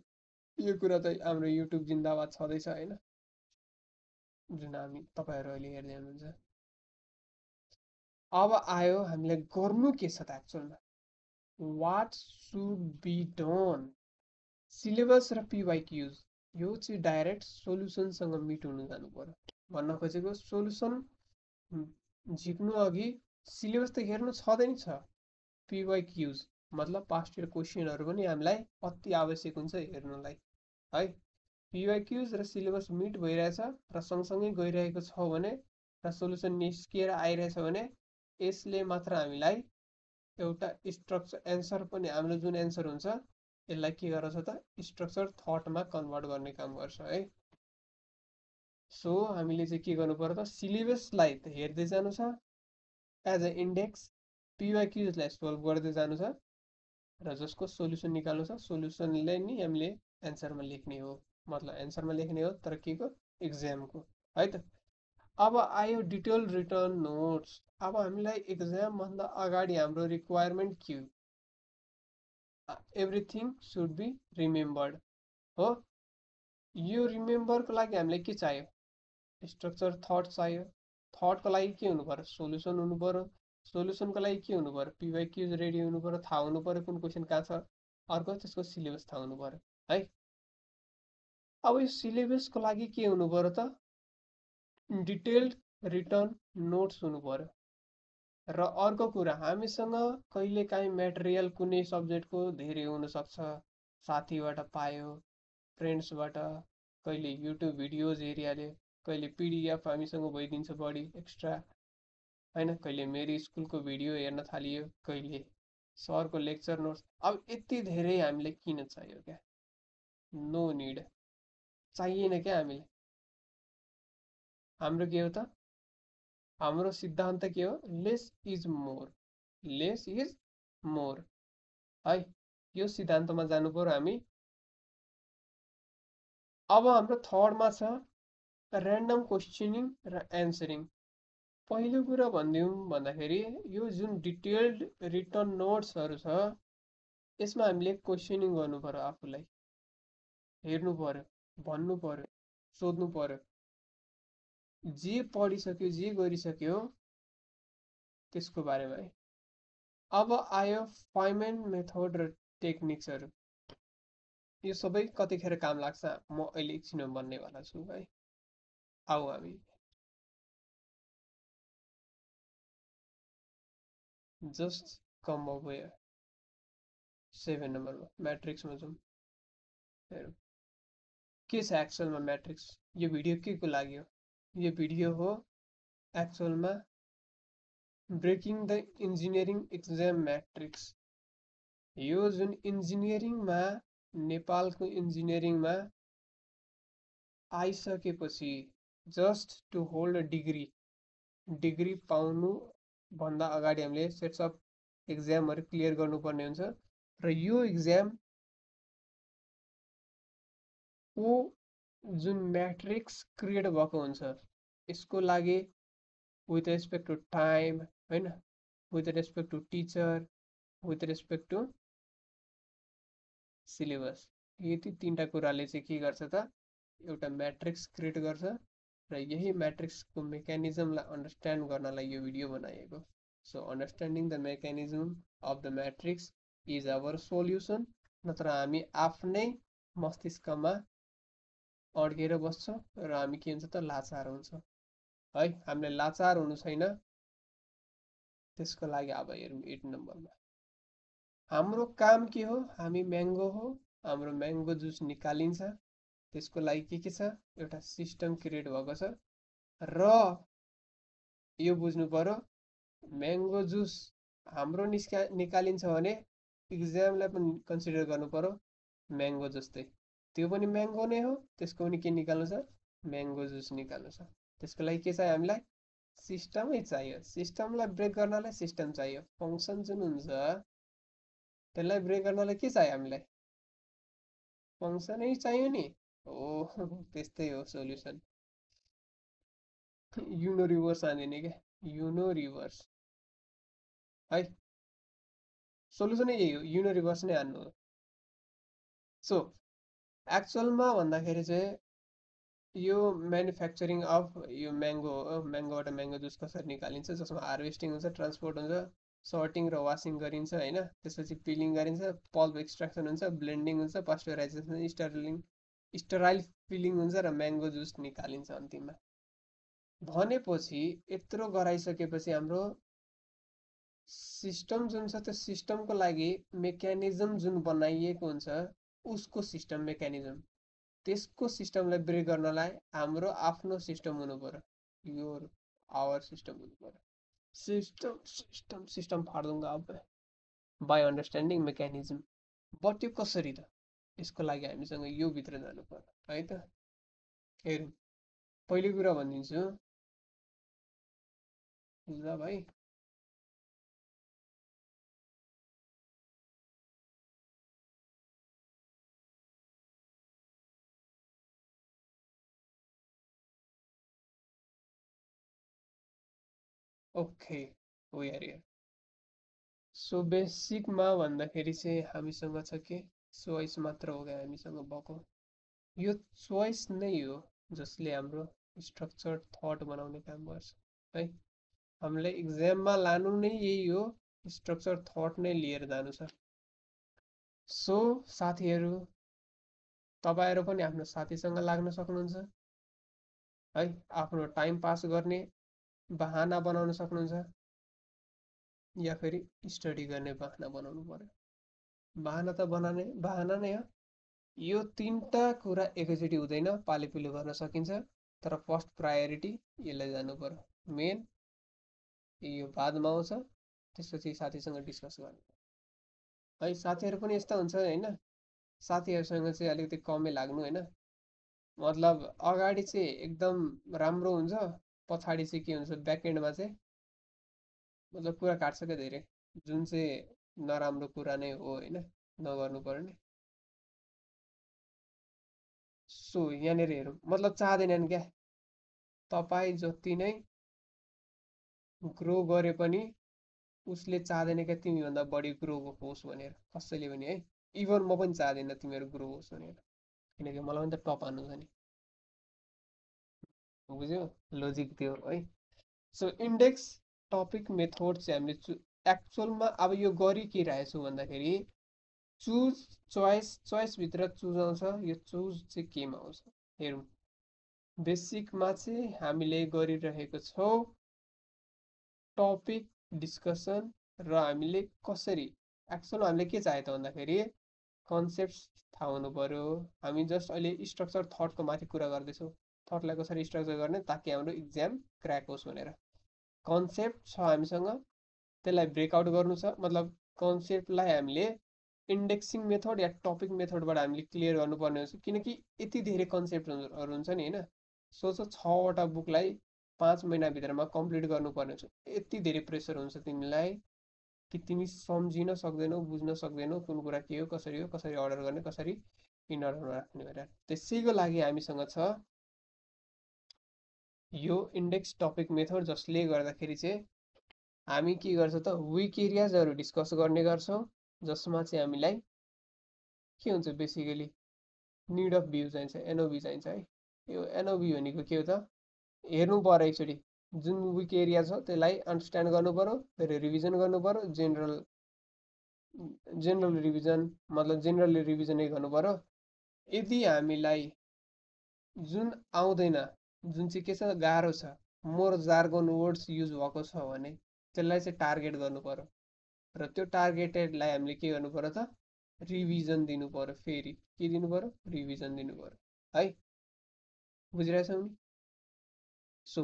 यो कुरा त हाम्रो युट्युब जिन्दाबाद छँदैछ होइन, जुन हामी तपाईँहरू अहिले हेर्दै हुनुहुन्छ। अब आयो हामीले गर्नु के छ त एक्चुअलमा, what should be done. Syllabus र पिवाइक्युज यो चाहिँ डाइरेक्ट सोल्युसनसँग मिट हुनु जानु पर्यो। भन्न खोजेको सोल्युसन झिक्नु अघि सिलेबस त हेर्नु छँदै नि छ। पिवाइक्युज मतलब पास्ट इयर क्वेसनहरू पनि हामीलाई अति आवश्यक हुन्छ हेर्नुलाई है। पिवाइक्युज र सिलेबस मिट भइरहेछ र सँगसँगै गइरहेको छ भने र सोल्युसन निस्किएर आइरहेछ भने यसले मात्र हामीलाई एउटा स्ट्रक्चर एन्सर पनि हाम्रो जुन एन्सर हुन्छ यसलाई के गर्छ त स्ट्रक्चर थटमा कन्भर्ट गर्ने काम गर्छ है। सो हामीले चाहिँ के गर्नु पर्यो त सिलेबसलाई हेर्दै जानु छ एज अ इन्डेक्स, पिवाइक्युजलाई सोल्भ गर्दै जानु छ र जसको सोल्युसन निकाल्नु छ सोल्युसनले नि हामीले एन्सरमा लेख्ने हो, मतलब एन्सरमा लेख्ने हो तर के को एक्जामको है त। अब आयो डिटेल रिटर्न नोट्स। अब हामीलाई एक्जाम भन्दा अगाडि हाम्रो रिक्वायरमेन्ट के हो, एभ्रिथिङ सुड बी रिमेम्बर्ड हो। यो रिमेम्बरको लागि हामीलाई के चाहियो, स्ट्रक्चर थट चाहियो। थटको लागि के हुनु पर्यो, सोल्युसन हुनु पर्यो। सोल्युसनको लागि के हुनु पर्यो, पिवाइक्युज रेडी हुनु पर्यो, थाहा हुनु पर्यो कुन क्वेसन कहाँ छ। अर्को त्यसको सिलेबस थाहा हुनु पर्यो है। अब यो सिलेबसको लागि के हुनु पर्यो त, डिटेल्ड रिटर्न नोट्स हुनु पर्यो। र अर्को कुरा, हामीसँग कहिलेकाहीँ मेटेरियल कुनै सब्जेक्टको धेरै हुनसक्छ, साथीबाट पायो, फ्रेन्ड्सबाट, कहिले युट्युब भिडियोज हेरिहाल्यो, कहिले पिडिएफ हामीसँग भइदिन्छ बढी एक्स्ट्रा होइन, कहिले मेरो स्कुलको भिडियो हेर्न थालियो, कहिले सरको लेक्चर नोट्स। अब यति धेरै हामीलाई किन चाहियो क्या, नो निड, चाहिएन क्या हामीलाई। हाम्रो के हो त, हाम्रो सिद्धान्त के हो, lace is more, lace is more है। यो सिद्धान्तमा जानु पर्यो हामी। अब हाम्रो थर्डमा छ ऱ्यान्डम क्वेसनिङ र एन्सरिङ। पहिलो कुरा भनिदिउँ भन्दाखेरि यो जुन डिटेल्ड रिटर्न नोट्सहरू छ यसमा हामीले क्वेसनिङ गर्नु पर्यो, आफूलाई हेर्नु पर्यो, भन्नु पर्यो, सोध्नु पर्यो। जे पढिसक्यो जे गरिसक्यो त्यसको बारेमा है। अब आयो फाइनमेन मेथड र टेक्निक्सहरू। यो सबै कतिखेर काम लाग्छ म अहिले एकछिनमा भन्नेवाला छु है। आऊ हामी जस्ट कम ओभर हियर 7 नम्बरमा म्याट्रिक्समा जाउँ। हेरौँ के छ एक्चुअलमा म्याट्रिक्स। यो भिडियो के को लागि हो, यो भिडियो हो एक्चुअलमा breaking the engineering exam matrix. यो जुन इन्जिनियरिङमा, नेपालको इन्जिनियरिङमा आइसकेपछि just to hold a degree, degree पाउनु भन्दा अगाडि हामीले सेट्स अफ एक्जामहरू क्लियर गर्नुपर्ने हुन्छ। र यो एक्जाम को जुन म्याट्रिक्स क्रिएट भएको हुन्छ यसको लागि विथ रेस्पेक्ट टु टाइम होइन, with respect to teacher, with respect to syllabus, यति तीनटा कुराले चाहिँ के गर्छ त एउटा म्याट्रिक्स क्रिएट गर्छ। र यही म्याट्रिक्सको मेकानिजमलाई अन्डरस्ट्यान्ड गर्नलाई यो भिडियो बनाएको। So understanding the mechanism of the matrix is our solution. नत्र हामी आफ्नै मस्तिष्कमा अड्केर बस्छ र हामी के हुन्छ त लाचार हुन्छ है। हामीलाई लाचार हुनु छैन, त्यसको लागि अब हेरौँ 8 नम्बरमा। हाम्रो काम के हो, हामी म्याङ्गो हो, हाम्रो म्याङ्गो जुस निकालिन्छ। त्यसको लागि के छ, एउटा सिस्टम क्रिएट भएको छ। र यो बुझ्नु पर्यो म्याङ्गो जुस हाम्रो निकालिन्छ भने इक्जामलाई पनि कन्सिडर गर्नु पर्यो म्याङ्गो जस्तै, त्यो पनि म्याङ्गो नै हो, त्यसको पनि के निकाल्नु छ, म्याङ्गो जुस निकाल्नु छ। त्यसको लागि के चाहियो, हामीलाई सिस्टमै चाहियो। सिस्टमलाई ब्रेक गर्नलाई सिस्टम चाहियो। फङ्सन जुन हुन्छ त्यसलाई ब्रेक गर्नलाई के चाहियो, हामीलाई फङ्सनै चाहियो नि। ओ त्यस्तै हो सोल्युसन। युनो रिभर्स हानिदिने क्या, युनो रिभर्स है। सोल्युसनै यही हो, युनो रिभर्स नै हान्नु हो। सो एक्चुअलमा भन्दाखेरि चाहिँ यो म्यानुफ्याक्चरिङ अफ यो म्याङ्गो हो। म्याङ्गोबाट म्याङ्गो जुस कसरी निकालिन्छ, जसमा हार्भेस्टिङ हुन्छ, ट्रान्सपोर्ट हुन्छ, सर्टिङ र वासिङ गरिन्छ होइन। त्यसपछि पिलिङ गरिन्छ, पल्प एक्सट्र्याक्सन हुन्छ, ब्लेन्डिङ हुन्छ, पास्चराइजेसन, स्टराइल फिलिङ हुन्छ र म्याङ्गो जुस निकालिन्छ अन्तिममा। भनेपछि यत्रो गराइसकेपछि हाम्रो सिस्टम जुन छ त्यो सिस्टमको लागि मेकानिजम जुन बनाइएको हुन्छ उसको सिस्टम मेकानिजम, त्यसको सिस्टमलाई ब्रेक गर्नलाई हाम्रो आफ्नो सिस्टम हुनु पर्यो, यो आवर सिस्टम हुनु पर्यो। सिस्टम सिस्टम सिस्टम फाड़ दूंगा अब। By understanding mechanism. बट त्यो कसरी त, यसको लागि हामीसँग यो भित्र जानु पर्यो है त। हेरौँ, पहिलो कुरा भनिदिन्छु ल भाइ। Okay, we are here. So बेसिकमा भन्दाखेरि चाहिँ हामीसँग छ के, चोइस मात्र हो क्या हामीसँग भएको। यो चोइस नै हो जसले हाम्रो स्ट्रक्चर थट बनाउने काम गर्छ है। हामीलाई इक्जाममा लानु नै यही हो, स्ट्रक्चर थट नै लिएर जानु छ। सो साथीहरू, तपाईँहरू पनि आफ्नो साथीसँग लाग्न सक्नुहुन्छ है। आफ्नो टाइम पास गर्ने बहाना बनाउन सक्नुहुन्छ, या फेरि स्टडी गर्ने बहाना बनाउनु पर्यो। बहाना त बहाना नै हो। यो तीनटा कुरा एकैचोटि हुँदैन, पालिपिलो गर्न सकिन्छ, तर फर्स्ट प्रायोरिटी यसलाई जानु पर्यो। मेन यो बादमा आउँछ, त्यसपछि साथीसँग डिस्कस गर्नु है। साथीहरू पनि यस्ता हुन्छ होइन, साथीहरूसँग चाहिँ अलिकति कमै लाग्नु होइन। मतलब अगाडि चाहिँ एकदम राम्रो हुन्छ, पछाडि चाहिँ के हुन्छ ब्याक एन्डमा चाहिँ मतलब कुरा काट्छ क्या धेरै, जुन चाहिँ नराम्रो कुरा नै हो होइन, नगर्नु पर्ने। सो यहाँनिर हेरौँ, मतलब चाहँदैनन् क्या, तपाईँ जति नै ग्रो गरे पनि उसले चाहँदैन क्या तिमीभन्दा बढी ग्रो होस् भनेर, कसैले पनि है। इभन म पनि चाहँदैन तिमीहरू ग्रो होस् भनेर, किनकि मलाई पनि त टप हान्नु छ नि। बुझ्यो लोजिक त्यो है। सो इन्डेक्स टपिक मेथड चाहिँ हामीले एक्चुअलमा अब यो गरि के रहेछौँ भन्दाखेरि चुज चोइसभित्र चुज आउँछ। यो चुज चाहिँ केमा आउँछ हेरौँ। बेसिकमा चाहिँ हामीले गरिरहेको छौँ टपिक डिस्कसन, र हामीले कसरी एक्चुअलमा हामीले के चाह्यो त भन्दाखेरि कन्सेप्ट थाहा हुनु पर्यो। हामी जस्ट अहिले स्ट्रक्चर थटको माथि कुरा गर्दैछौँ, थटलाई कसरी स्ट्रक्चर गर्ने ताकि हाम्रो इक्जाम क्र्याक होस् भनेर। कन्सेप्ट छ हामीसँग, त्यसलाई ब्रेकआउट गर्नु छ। मतलब कन्सेप्टलाई हामीले इन्डेक्सिङ मेथड या टपिक मेथडबाट हामीले क्लियर गर्नुपर्ने हुन्छ, किनकि यति धेरै कन्सेप्टहरू हुन्छ नि होइन। सोच 6वटा बुकलाई 5 महिनाभित्रमा कम्प्लिट गर्नुपर्ने हुन्छ। यति धेरै प्रेसर हुन्छ तिमीलाई कि तिमी सम्झिन सक्दैनौ, बुझ्न सक्दैनौ कुन कुरा के हो, कसरी अर्डर गर्ने, कसरी इन अर्डरमा राख्ने भनेर। त्यसैको लागि हामीसँग छ यो इन्डेक्स टपिक मेथड, जसले गर्दाखेरि चाहिँ हामी के गर्छौँ त विक एरियाजहरू डिस्कस गर्ने गर्छौँ, जसमा चाहिँ हामीलाई के हुन्छ बेसिकली निड अफ भ्यू चाहिन्छ, एनओभी चाहिन्छ है। यो एनओभी भनेको के हो त, हेर्नु पर्यो एकचोटि जुन विक एरिया छ त्यसलाई अन्डरस्ट्यान्ड गर्नु पर्यो, फेरि रिभिजन गर्नु पर्यो। जेनरल रिभिजन मतलब जेनरली रिभिजनै गर्नु पर्यो। यदि हामीलाई जुन आउँदैन, जुन चाहिँ के छ गाह्रो छ, मोर जार्गन वर्ड्स युज भएको छ भने त्यसलाई चाहिँ टार्गेट गर्नु पर्यो, र त्यो टार्गेटेडलाई हामीले के गर्नु पर्यो त रिभिजन दिनु पर्यो। फेरि के दिनु पर्यो, रिभिजन दिनु पर्यो है। बुझिरहेछौँ नि। सो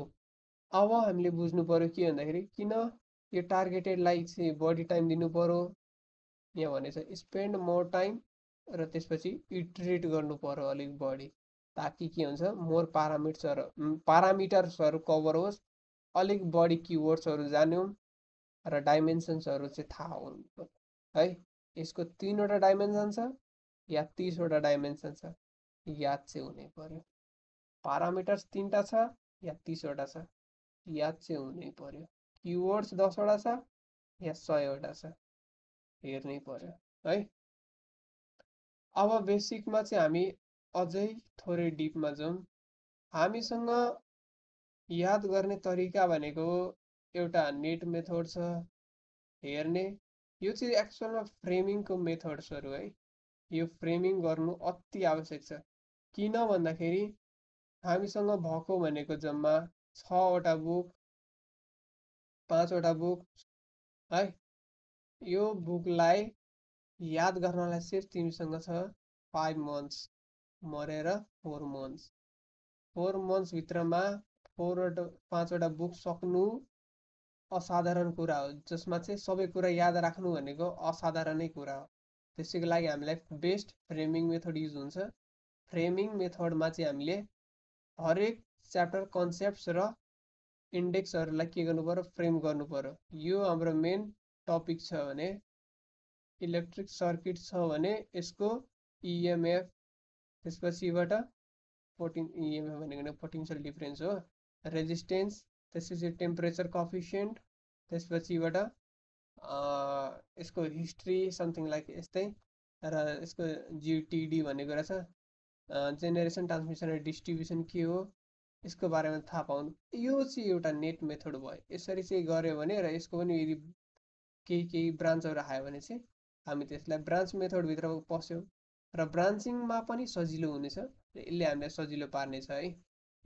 अब हामीले बुझ्नु पर्यो के भन्दाखेरि किन यो टार्गेटेडलाई चाहिँ बढी टाइम दिनु पर्यो। यहाँ भनेछ स्पेन्ड मोर टाइम, र त्यसपछि इटरेट गर्नु पर्यो अलिक बढी, ताकि के हुन्छ मोर पारामिटर्सहरू कभर होस्, अलिक बढी किवर्ड्सहरू जान्यौँ, र डाइमेन्सन्सहरू चाहिँ थाहा हुनु पर्यो है। यसको 3वटा डाइमेन्सन छ या 30वटा डाइमेन्सन छ, याद चाहिँ हुनै पर्यो। पारामिटर्स 3टा छ या 30वटा छ, याद चाहिँ हुनै पर्यो। किवर्ड्स 10वटा छ या 100वटा छ, हेर्नै पर्यो है। अब बेसिकमा चाहिँ हामी अझै थोरै डिपमा जाउँ। हामीसँग याद गर्ने तरिका भनेको एउटा नेट मेथड छ हेर्ने। यो चाहिँ एक्चुअलमा फ्रेमिङको मेथड्सहरू है। यो फ्रेमिङ गर्नु अति आवश्यक छ। किन भन्दाखेरि हामीसँग भएको भनेको जम्मा 6वटा बुक, 5वटा बुक है। यो बुकलाई याद गर्नलाई सिर्फ तिमीसँग छ 5 मन्थ्स, मरेर 4 मन्थ्स। 4 मन्थ्स भित्रमा 5वटा बुक सक्नु असाधारण कुरा हो, जसमा चाहिँ सबै कुरा याद राख्नु भनेको असाधारणै कुरा हो। त्यसैको लागि हामीलाई बेस्ट फ्रेमिङ मेथड युज हुन्छ। फ्रेमिङ मेथडमा चाहिँ हामीले हरेक च्याप्टर कन्सेप्ट्स र इन्डेक्सहरूलाई के गर्नु पर्यो, फ्रेम गर्नु पर्यो। यो हाम्रो मेन टपिक छ भने इलेक्ट्रिक सर्किट छ भने यसको इएमएफ, त्यसपछिबाट इएमएफ भनेको पोटेन्सियल डिफरेन्स हो, रेजिस्टेन्स, त्यसपछि टेम्परेचर कोएफिसिएन्ट, त्यसपछिबाट यसको हिस्ट्री समथिङ लाइक यस्तै, र यसको जिटिडी भनेको रहेछ जेनेरेसन ट्रान्समिसन र डिस्ट्रिब्युसन के हो, यसको बारेमा थाहा पाउनु। यो चाहिँ एउटा नेट मेथड भयो। यसरी चाहिँ गऱ्यो भने र यसको पनि यदि केही ब्रान्चहरू आयो भने चाहिँ हामी त्यसलाई ब्रान्च मेथडभित्र पस्यौँ र ब्रान्चिङमा पनि सजिलो हुनेछ र यसले हामीलाई सजिलो पार्नेछ है।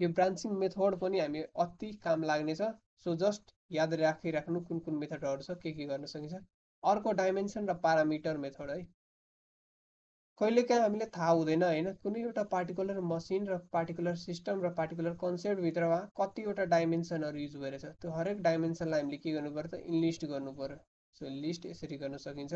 यो ब्रान्चिङ मेथड पनि हामी अति काम लाग्नेछ। सो जस्ट याद राखिराख्नु कुन कुन मेथडहरू छ, के गर्न सकिन्छ। अर्को डाइमेन्सन र पारामिटर मेथड है। कहिलेकाहीँ हामीले थाहा हुँदैन होइन, कुनै एउटा पार्टिकुलर मसिन र पार्टिकुलर सिस्टम र पार्टिकुलर कन्सेप्टभित्रमा कतिवटा डाइमेन्सनहरू युज गरेछ। त्यो हरेक डाइमेन्सनलाई हामीले के गर्नु पर्छ, इनलिस्ट गर्नु पर्यो। सो लिस्ट यसरी गर्न सकिन्छ।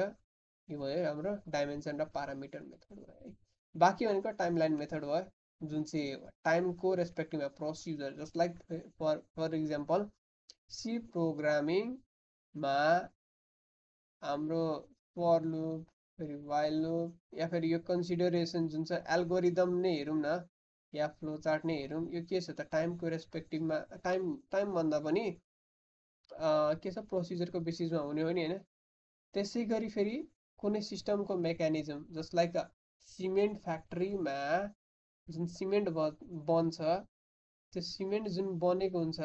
यो भयो हाम्रो डाइमेन्सन र पारामिटर मेथड भयो है। बाँकी भनेको टाइमलाइन मेथड भयो, जुन चाहिँ टाइमको रेस्पेक्टिभमा procedure, just like for example C प्रोग्रामिङमा हाम्रो फर लुप, फेरि वाइल लुप, या फेरि यो कन्सिडरेसन जुन छ एल्गोरिदम नै हेरौँ न, या फ्लो चार्ट नै हेरौँ, यो के छ त टाइमको रेस्पेक्टिभमा टाइम भन्दा पनि के छ प्रोसिजरको बेसिसमा हुने हो नि होइन। त्यसै गरी फेरि कुनै सिस्टमको मेकानिजम, जस्ट लाइक सिमेन्ट फ्याक्ट्रीमा जुन सिमेन्ट बन्छ, त्यो सिमेन्ट जुन बनेको हुन्छ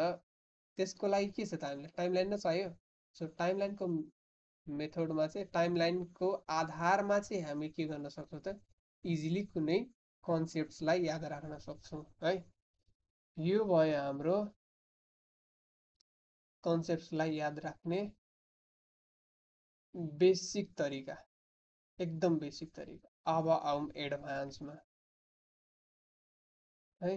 त्यसको लागि के छ त हामीलाई टाइमलाइन नै चाहियो। सो टाइमलाइनको मेथडमा चाहिँ टाइमलाइनको आधारमा चाहिँ हामी के गर्न सक्छौँ त, इजिली कुनै कन्सेप्ट्सलाई याद राख्न सक्छौँ है। यो भयो हाम्रो कन्सेप्ट्सलाई याद राख्ने बेसिक तरिका, एकदम बेसिक तरिका। अब आउँ एडभान्समा है।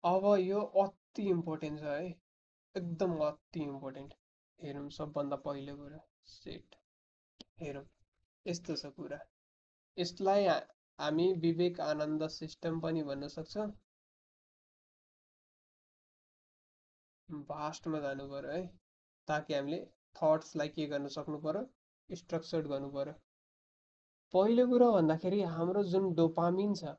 अब यो अति इम्पोर्टेन्ट छ है, एकदम अति इम्पोर्टेन्ट। हेरौँ सबभन्दा पहिलो कुरा सेट। हेरौँ यस्तो छ कुरा, यसलाई हामी विवेकानन्द सिस्टम पनि भन्न सक्छौँ। भास्टमा जानु पर्यो है, ताकि हामीले थट्सलाई के गर्न सक्नु पर्यो, स्ट्रक्चर्ड गर्नु पर्यो। पहिलो कुरा भन्दाखेरि हाम्रो जुन डोपामिन छ,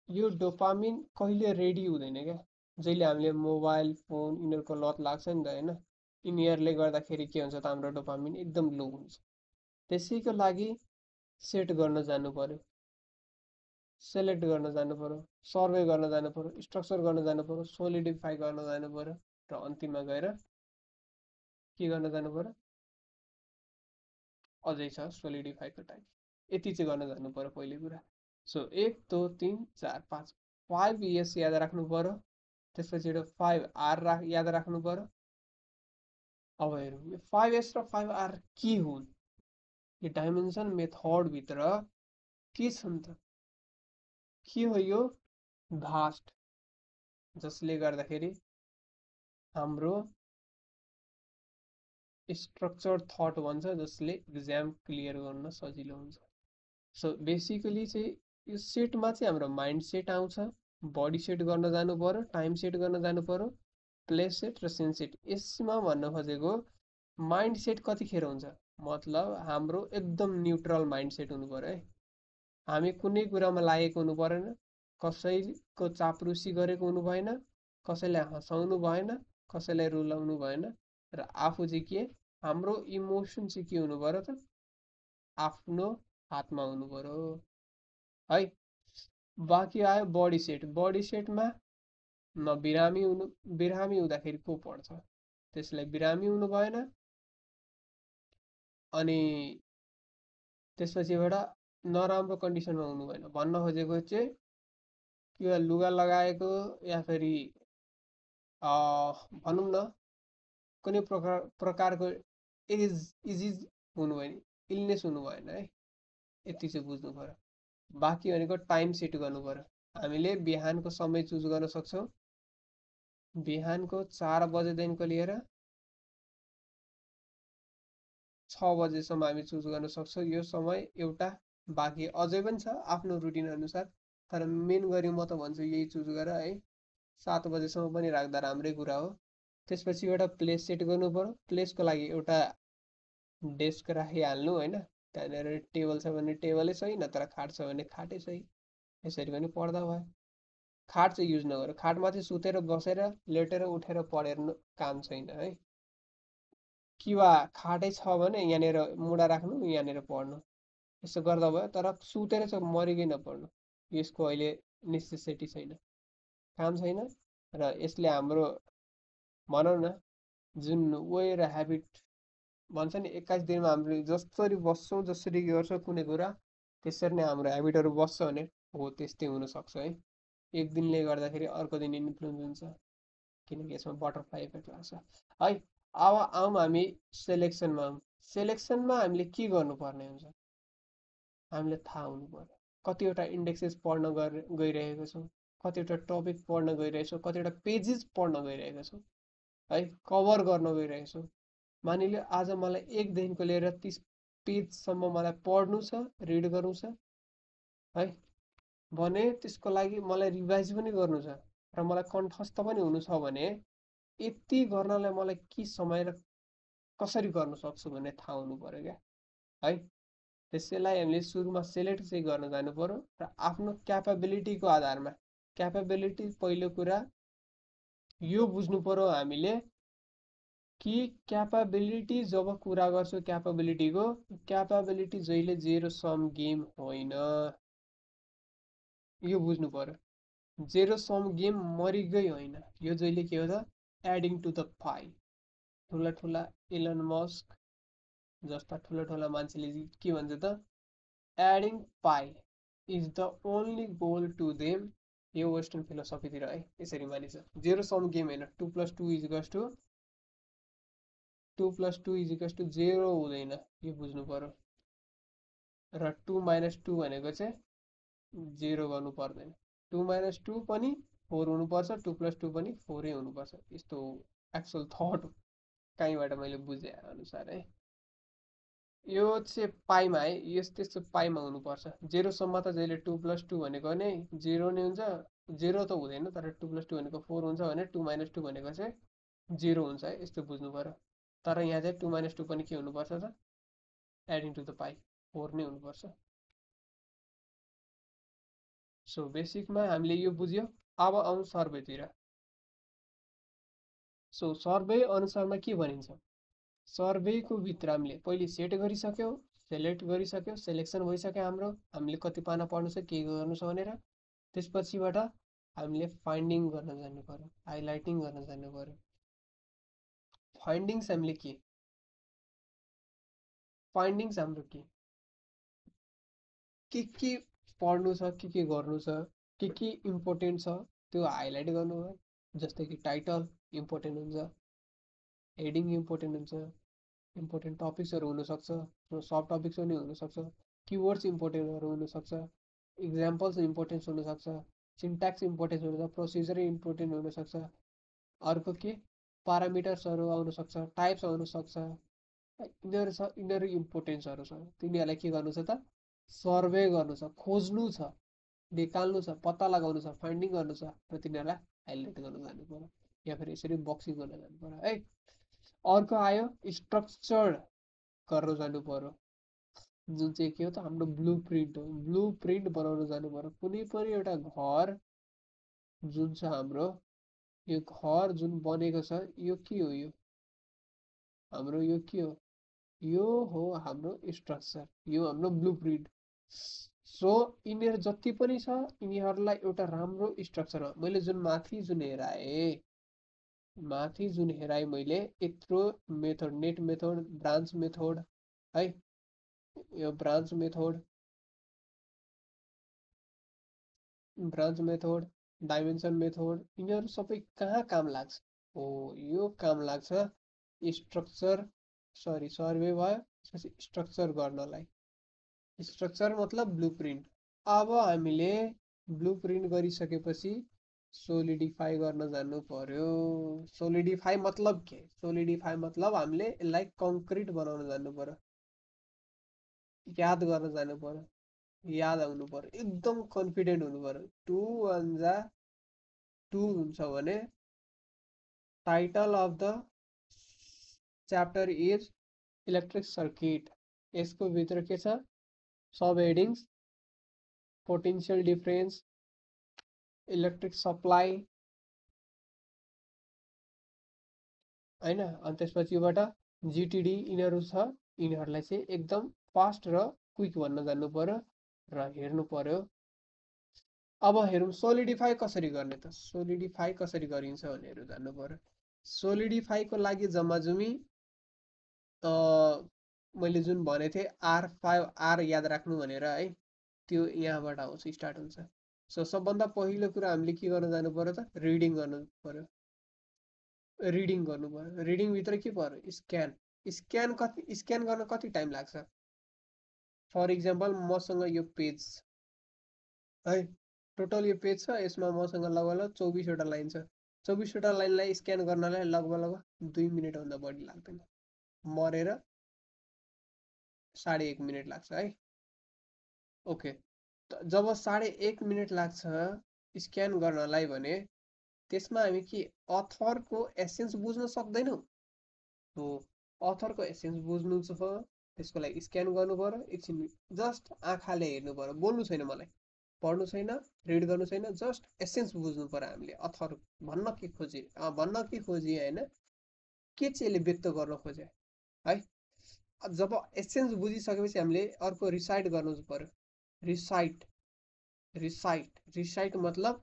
यो डोपामिन कहिले रेडी हुँदैन क्या। जहिले हामीले मोबाइल फोन यिनीहरूको लत लाग्छ नि त होइन, यिनीहरूले गर्दाखेरि के हुन्छ त हाम्रो डोपामिन एकदम लो हुन्छ। त्यसैको लागि सेट गर्न जानु पर्यो, सेलेक्ट गर्न जानु पर्यो, सर्वे गर्न जानु पर्यो, स्ट्रक्चर गर्न जानु पर्यो, सोलिडिफाई गर्न जानु पर्यो, र अन्तिममा गएर के गर्न जानु पर्यो, अझै छ सोलिडिफाईको टाइम। यति चाहिँ गर्न जानु पर्यो पहिलो कुरा। सो 1 2 3 4 5 5 ES याद राख्नु पर्यो, त्यसपछि 5 R याद राख्नु पर्यो। अब हेरौँ यो 5S र 5R के हुन्, यो डाइमेन्सन मेथडभित्र के छन् त, के हो यो भास्ट, जसले गर्दाखेरि हाम्रो स्ट्रक्चर थट भन्छ, जसले इक्जाम क्लियर गर्न सजिलो हुन्छ। सो बेसिकली चाहिँ यो सेटमा चाहिँ हाम्रो माइन्ड सेट आउँछ, बडी सेट गर्न जानु पर्यो, टाइम सेट गर्न जानु पर्यो, प्लेस सेट र सेन्स सेट। यसमा भन्न खोजेको माइन्ड सेट कतिखेर हुन्छ, मतलब हाम्रो एकदम न्युट्रल माइन्ड सेट हुनु पर्यो है। हामी कुनै कुरामा लागेको हुनु परेन, कसैको चापरुसी गरेको हुनु भएन, कसैलाई हँसाउनु भएन, कसैलाई रुलाउनु भएन, र आफू चाहिँ के, हाम्रो इमोसन चाहिँ के हुनु पर्यो त, आफ्नो हातमा हुनु पर्यो है। बाँकी आयो बडी सेट। बडी सेटमा न बिरामी हुँदाखेरि को पर्छ, त्यसलाई बिरामी हुनु भएन, अनि त्यसपछिबाट नराम्रो कन्डिसनमा हुनु भएन। भन्न खोजेको चाहिँ कि लुगा लगाएको या फेरि भनौँ न कुनै प्रकारको इजिज हुनु भएन, इलनेस हुनु भएन है। यति चाहिँ बुझ्नु पर्यो। बाँकी भनेको टाइम सेट गर्नु पर्यो। हामीले बिहानको समय चुज गर्न सक्छौँ, बिहानको 4 बजेदेखिको लिएर 6 बजेसम्म हामी चुज गर्न सक्छौँ। यो समय एउटा बाँकी अझै पनि छ आफ्नो रुटिन अनुसार, तर मेन गरी म त भन्छु यही चुज गर है। 7 बजेसम्म पनि राख्दा राम्रै कुरा हो। त्यसपछि एउटा प्लेस सेट गर्नु पर्यो। प्लेसको लागि एउटा डेस्क राखिहाल्नु होइन, त्यहाँनिर टेबल छ भने टेबलै सही, नत्र खाट छ भने खाटै सही, यसरी पनि पढ्दा भयो। खाट चाहिँ युज नगर, खाटमाथि सुतेर बसेर लेटेर उठेर पढेर काम छैन है। कि वा खाटै छ भने यहाँनिर मुढा राख्नु, यहाँनिर पढ्नु, यसो गर्दा भयो। तर सुतेर चाहिँ मरिकन पढ्नु, यसको अहिले नेसेसिटी छैन, काम छैन। र यसले हाम्रो भनौँ न जुन वे र ह्याबिट भन्छ नि 21 दिनमा हामीले जसरी बस्छौँ जसरी गर्छौँ कुनै कुरा, त्यसरी नै हाम्रो ह्याबिटहरू बस्छ भने हो त्यस्तै हुनसक्छ है। एक दिनले गर्दाखेरि अर्को दिन इन्फ्लुएन्स हुन्छ, किनकि यसमा बटरफ्लाई इफेक्ट लाग्छ है। अब आउँ हामी सेलेक्सनमा। सेलेक्सनमा हामीले के गर्नुपर्ने हुन्छ, हामीले थाहा हुनु पर्यो। कतिवटा इन्डेक्सेस पढ्न गइरहेको छौँ, कतिवटा टपिक पढ्न गइरहेको छौँ, कतिवटा पेजेस पढ्न गइरहेको छौँ है, कभर गर्न गइरहेको छौँ। मानिलियो आज मलाई 1 देखिको लिएर 30 पेजसम्म मलाई पढ्नु छ, रिड गर्नु छ है भने त्यसको लागि मलाई रिभाइज पनि गर्नु छ र मलाई कण्ठस्थ पनि हुनु छ भने यति गर्नलाई मलाई के समय र कसरी गर्न सक्छु भन्ने थाहा हुनु पर्यो क्या है। त्यसैलाई हामीले सुरुमा सेलेक्ट चाहिँ गर्न जानु पर्यो र आफ्नो क्यापेबिलिटीको आधारमा। क्यापेबिलिटी पहिलो कुरा यो बुझ्नु पर्यो हामीले कि क्यापेबिलिटी जब कुरा गर्छु क्यापेबिलिटीको, क्यापेबिलिटी जहिले जेरो सम गेम होइन, यो बुझ्नु पर्यो। जेरो सम गेम मरिगै होइन, यो जहिले के हो त एडिङ टु द पाई। ठुला ठुला इलन मस्क जस्ता ठुला ठुला मान्छेले के भन्छ त, adding pie is the only goal to them. यो वेस्टर्न फिलोसफीतिर है यसरी मानिन्छ। जेरो सम गेम होइन, 2 + 2 = 0 हुँदैन, यो बुझ्नु पर्यो। र 2 - 2 भनेको चाहिँ 0 गर्नु पर्दैन। 2 - 2 पनि 4 हुनुपर्छ, 2 + 2 पनि 4 हुनुपर्छ। यस्तो एक्चुअल थट कहीँबाट मैले बुझे अनुसार है। यो चाहिँ पाइमा है, त्यस्तो पाइमा हुनुपर्छ। जेरोसम्म त जहिले 2 + 2 भनेको नै 0 नै हुन्छ, 0 त हुँदैन। तर 2 + 2 भनेको 4 हुन्छ भने 2 - 2 भनेको चाहिँ 0 हुन्छ है, यस्तो बुझ्नु पर्यो। तर यहाँ चाहिँ 2 - 2 पनि के हुनुपर्छ त, एडिङ टु द पाई 4 नै हुनुपर्छ। सो बेसिकमा हामीले यो बुझ्यो। अब आउँ सर्वेतिर। सो सर्वे अनुसारमा के भनिन्छ, सर्वेको भित्र हामीले पहिले सेट गरिसक्यो, सेलेक्ट गरिसक्यो, सेलेक्सन भइसक्यो हामीले कति पाना पढ्नु छ के गर्नु छ भनेर। त्यसपछिबाट हामीले फाइन्डिङ गर्न जानु पर्यो, हाइलाइटिङ गर्न जानु पर्यो। फाइन्डिङ्स हामीले फाइन्डिङ्स हाम्रो के पढ्नु छ, के गर्नु छ, के इम्पोर्टेन्ट छ त्यो हाइलाइट गर्नु हो। जस्तै कि टाइटल इम्पोर्टेन्ट हुन्छ, हेडिङ इम्पोर्टेन्ट हुन्छ, इम्पोर्टेन्ट टपिक्सहरू हुनसक्छ, सब टपिक्स पनि हुनसक्छ, किवर्ड्स इम्पोर्टेन्टहरू हुनसक्छ, इक्जाम्पल्स इम्पोर्टेन्स हुनसक्छ, सिन्ट्याक्स इम्पोर्टेन्स हुनसक्छ, प्रोसिजर इम्पोर्टेन्ट हुनसक्छ। अर्को के पारामिटर्सहरू आउनसक्छ, टाइप्स आउनसक्छ। यिनीहरू इम्पोर्टेन्सहरू छ। तिनीहरूलाई के गर्नु छ त, सर्वे गर्नु छ, खोज्नु छ, निकाल्नु छ, पत्ता लगाउनु छ, फाइन्डिङ गर्नु छ र तिनीहरूलाई हाइलाइट गर्न जानु पर्यो, या फेरि यसरी बक्सिङ गर्न जानु पर्यो है। अर्को आयो स्ट्रक्चर्ड गर्न जानु पर्यो, जुन चाहिँ के हो त हाम्रो ब्लु प्रिन्ट हो। ब्लु प्रिन्ट बनाउन जानु पर्यो। कुनै पनि एउटा घर जुन छ हाम्रो, यो घर जुन बनेको छ यो के हो, यो हाम्रो यो के हो, यो हो हाम्रो स्ट्रक्चर, यो हाम्रो ब्लु प्रिन्ट। सो यिनीहरू जति पनि छ यिनीहरूलाई एउटा राम्रो स्ट्रक्चरमा मैले जुन माथि जुन हेराएँ मैले यत्रो method, net method, branch method है, यो ब्रान्च मेथड, डाइमेन्सन मेथड, यिनीहरू सबै कहाँ काम लाग्छ हो, यो काम लाग्छ स्ट्रक्चर सर्वे भयो, त्यसपछि स्ट्रक्चर गर्नलाई। स्ट्रक्चर मतलब ब्लुप्रिन्ट। अब हामीले ब्लुप्रिन्ट गरिसकेपछि सोलिडिफाई गर्न जानु पर्यो। सोलिडिफाई मतलब के? सोलिडिफाई मतलब हामीले यसलाई कङ्क्रिट बनाउन जानु पर्यो, याद गर्न जानु पर्यो, याद आउनु पर्यो, एकदम कन्फिडेन्ट हुनु पर्यो। 2 1 जा 2 हुन्छ भने title of the chapter is electric circuit. यसको भित्र के छ? Sub headings, potential difference, electric supply हैन। अनि त्यसपछिबाट जिटिडी यिनीहरू छ, यिनीहरूलाई चाहिँ एकदम फास्ट र क्विक भन्न जान्नु पर्यो र हेर्नु पर्यो। अब हेरौँ सोलिडिफाई कसरी गर्ने त? सोलिडिफाई कसरी गरिन्छ भनेर जान्नु पर्यो। सोलिडिफाईको लागि जम्माजुमी मैले जुन भनेको थिएँ R5 R याद राख्नु भनेर है, त्यो यहाँबाट आउँछ, स्टार्ट हुन्छ। सो सबभन्दा पहिलो कुरा हामीले के गर्न जानु पर्यो त? रिडिङ गर्नु पर्यो, रिडिङ गर्नु पर्यो। रिडिङ भित्र के पर्यो? स्क्यान। स्क्यान गर्न कति टाइम लाग्छ? फर इक्जाम्पल मसँग यो पेज है, टोटल यो पेज छ, यसमा मसँग लगभग 24वटा लाइन छ। 24वटा लाइनलाई स्क्यान गर्नलाई लगभग 2 मिनेटभन्दा बढी लाग्दैन, मरेर 1.5 मिनेट लाग्छ है। ओके, जब 1.5 मिनेट लाग्छ स्क्यान गर्नलाई भने त्यसमा हामी के अथरको एसेन्स बुझ्न सक्दैनौँ? हो, अथरको एसेन्स बुझ्नु छ, त्यसको लागि स्क्यान गर्नु पर्यो। एकछिन जस्ट आँखाले हेर्नु पर्यो, बोल्नु छैन, मलाई पढ्नु छैन, रिड गर्नु छैन, जस्ट एसेन्स बुझ्नु पर्यो हामीले। अथर भन्न के खोजे होइन, के चाहिँ यसले व्यक्त गर्न खोजे है। जब एसेन्स बुझिसकेपछि हामीले अर्को रिसाइट गर्नु पर्यो। रिसाइट मतलब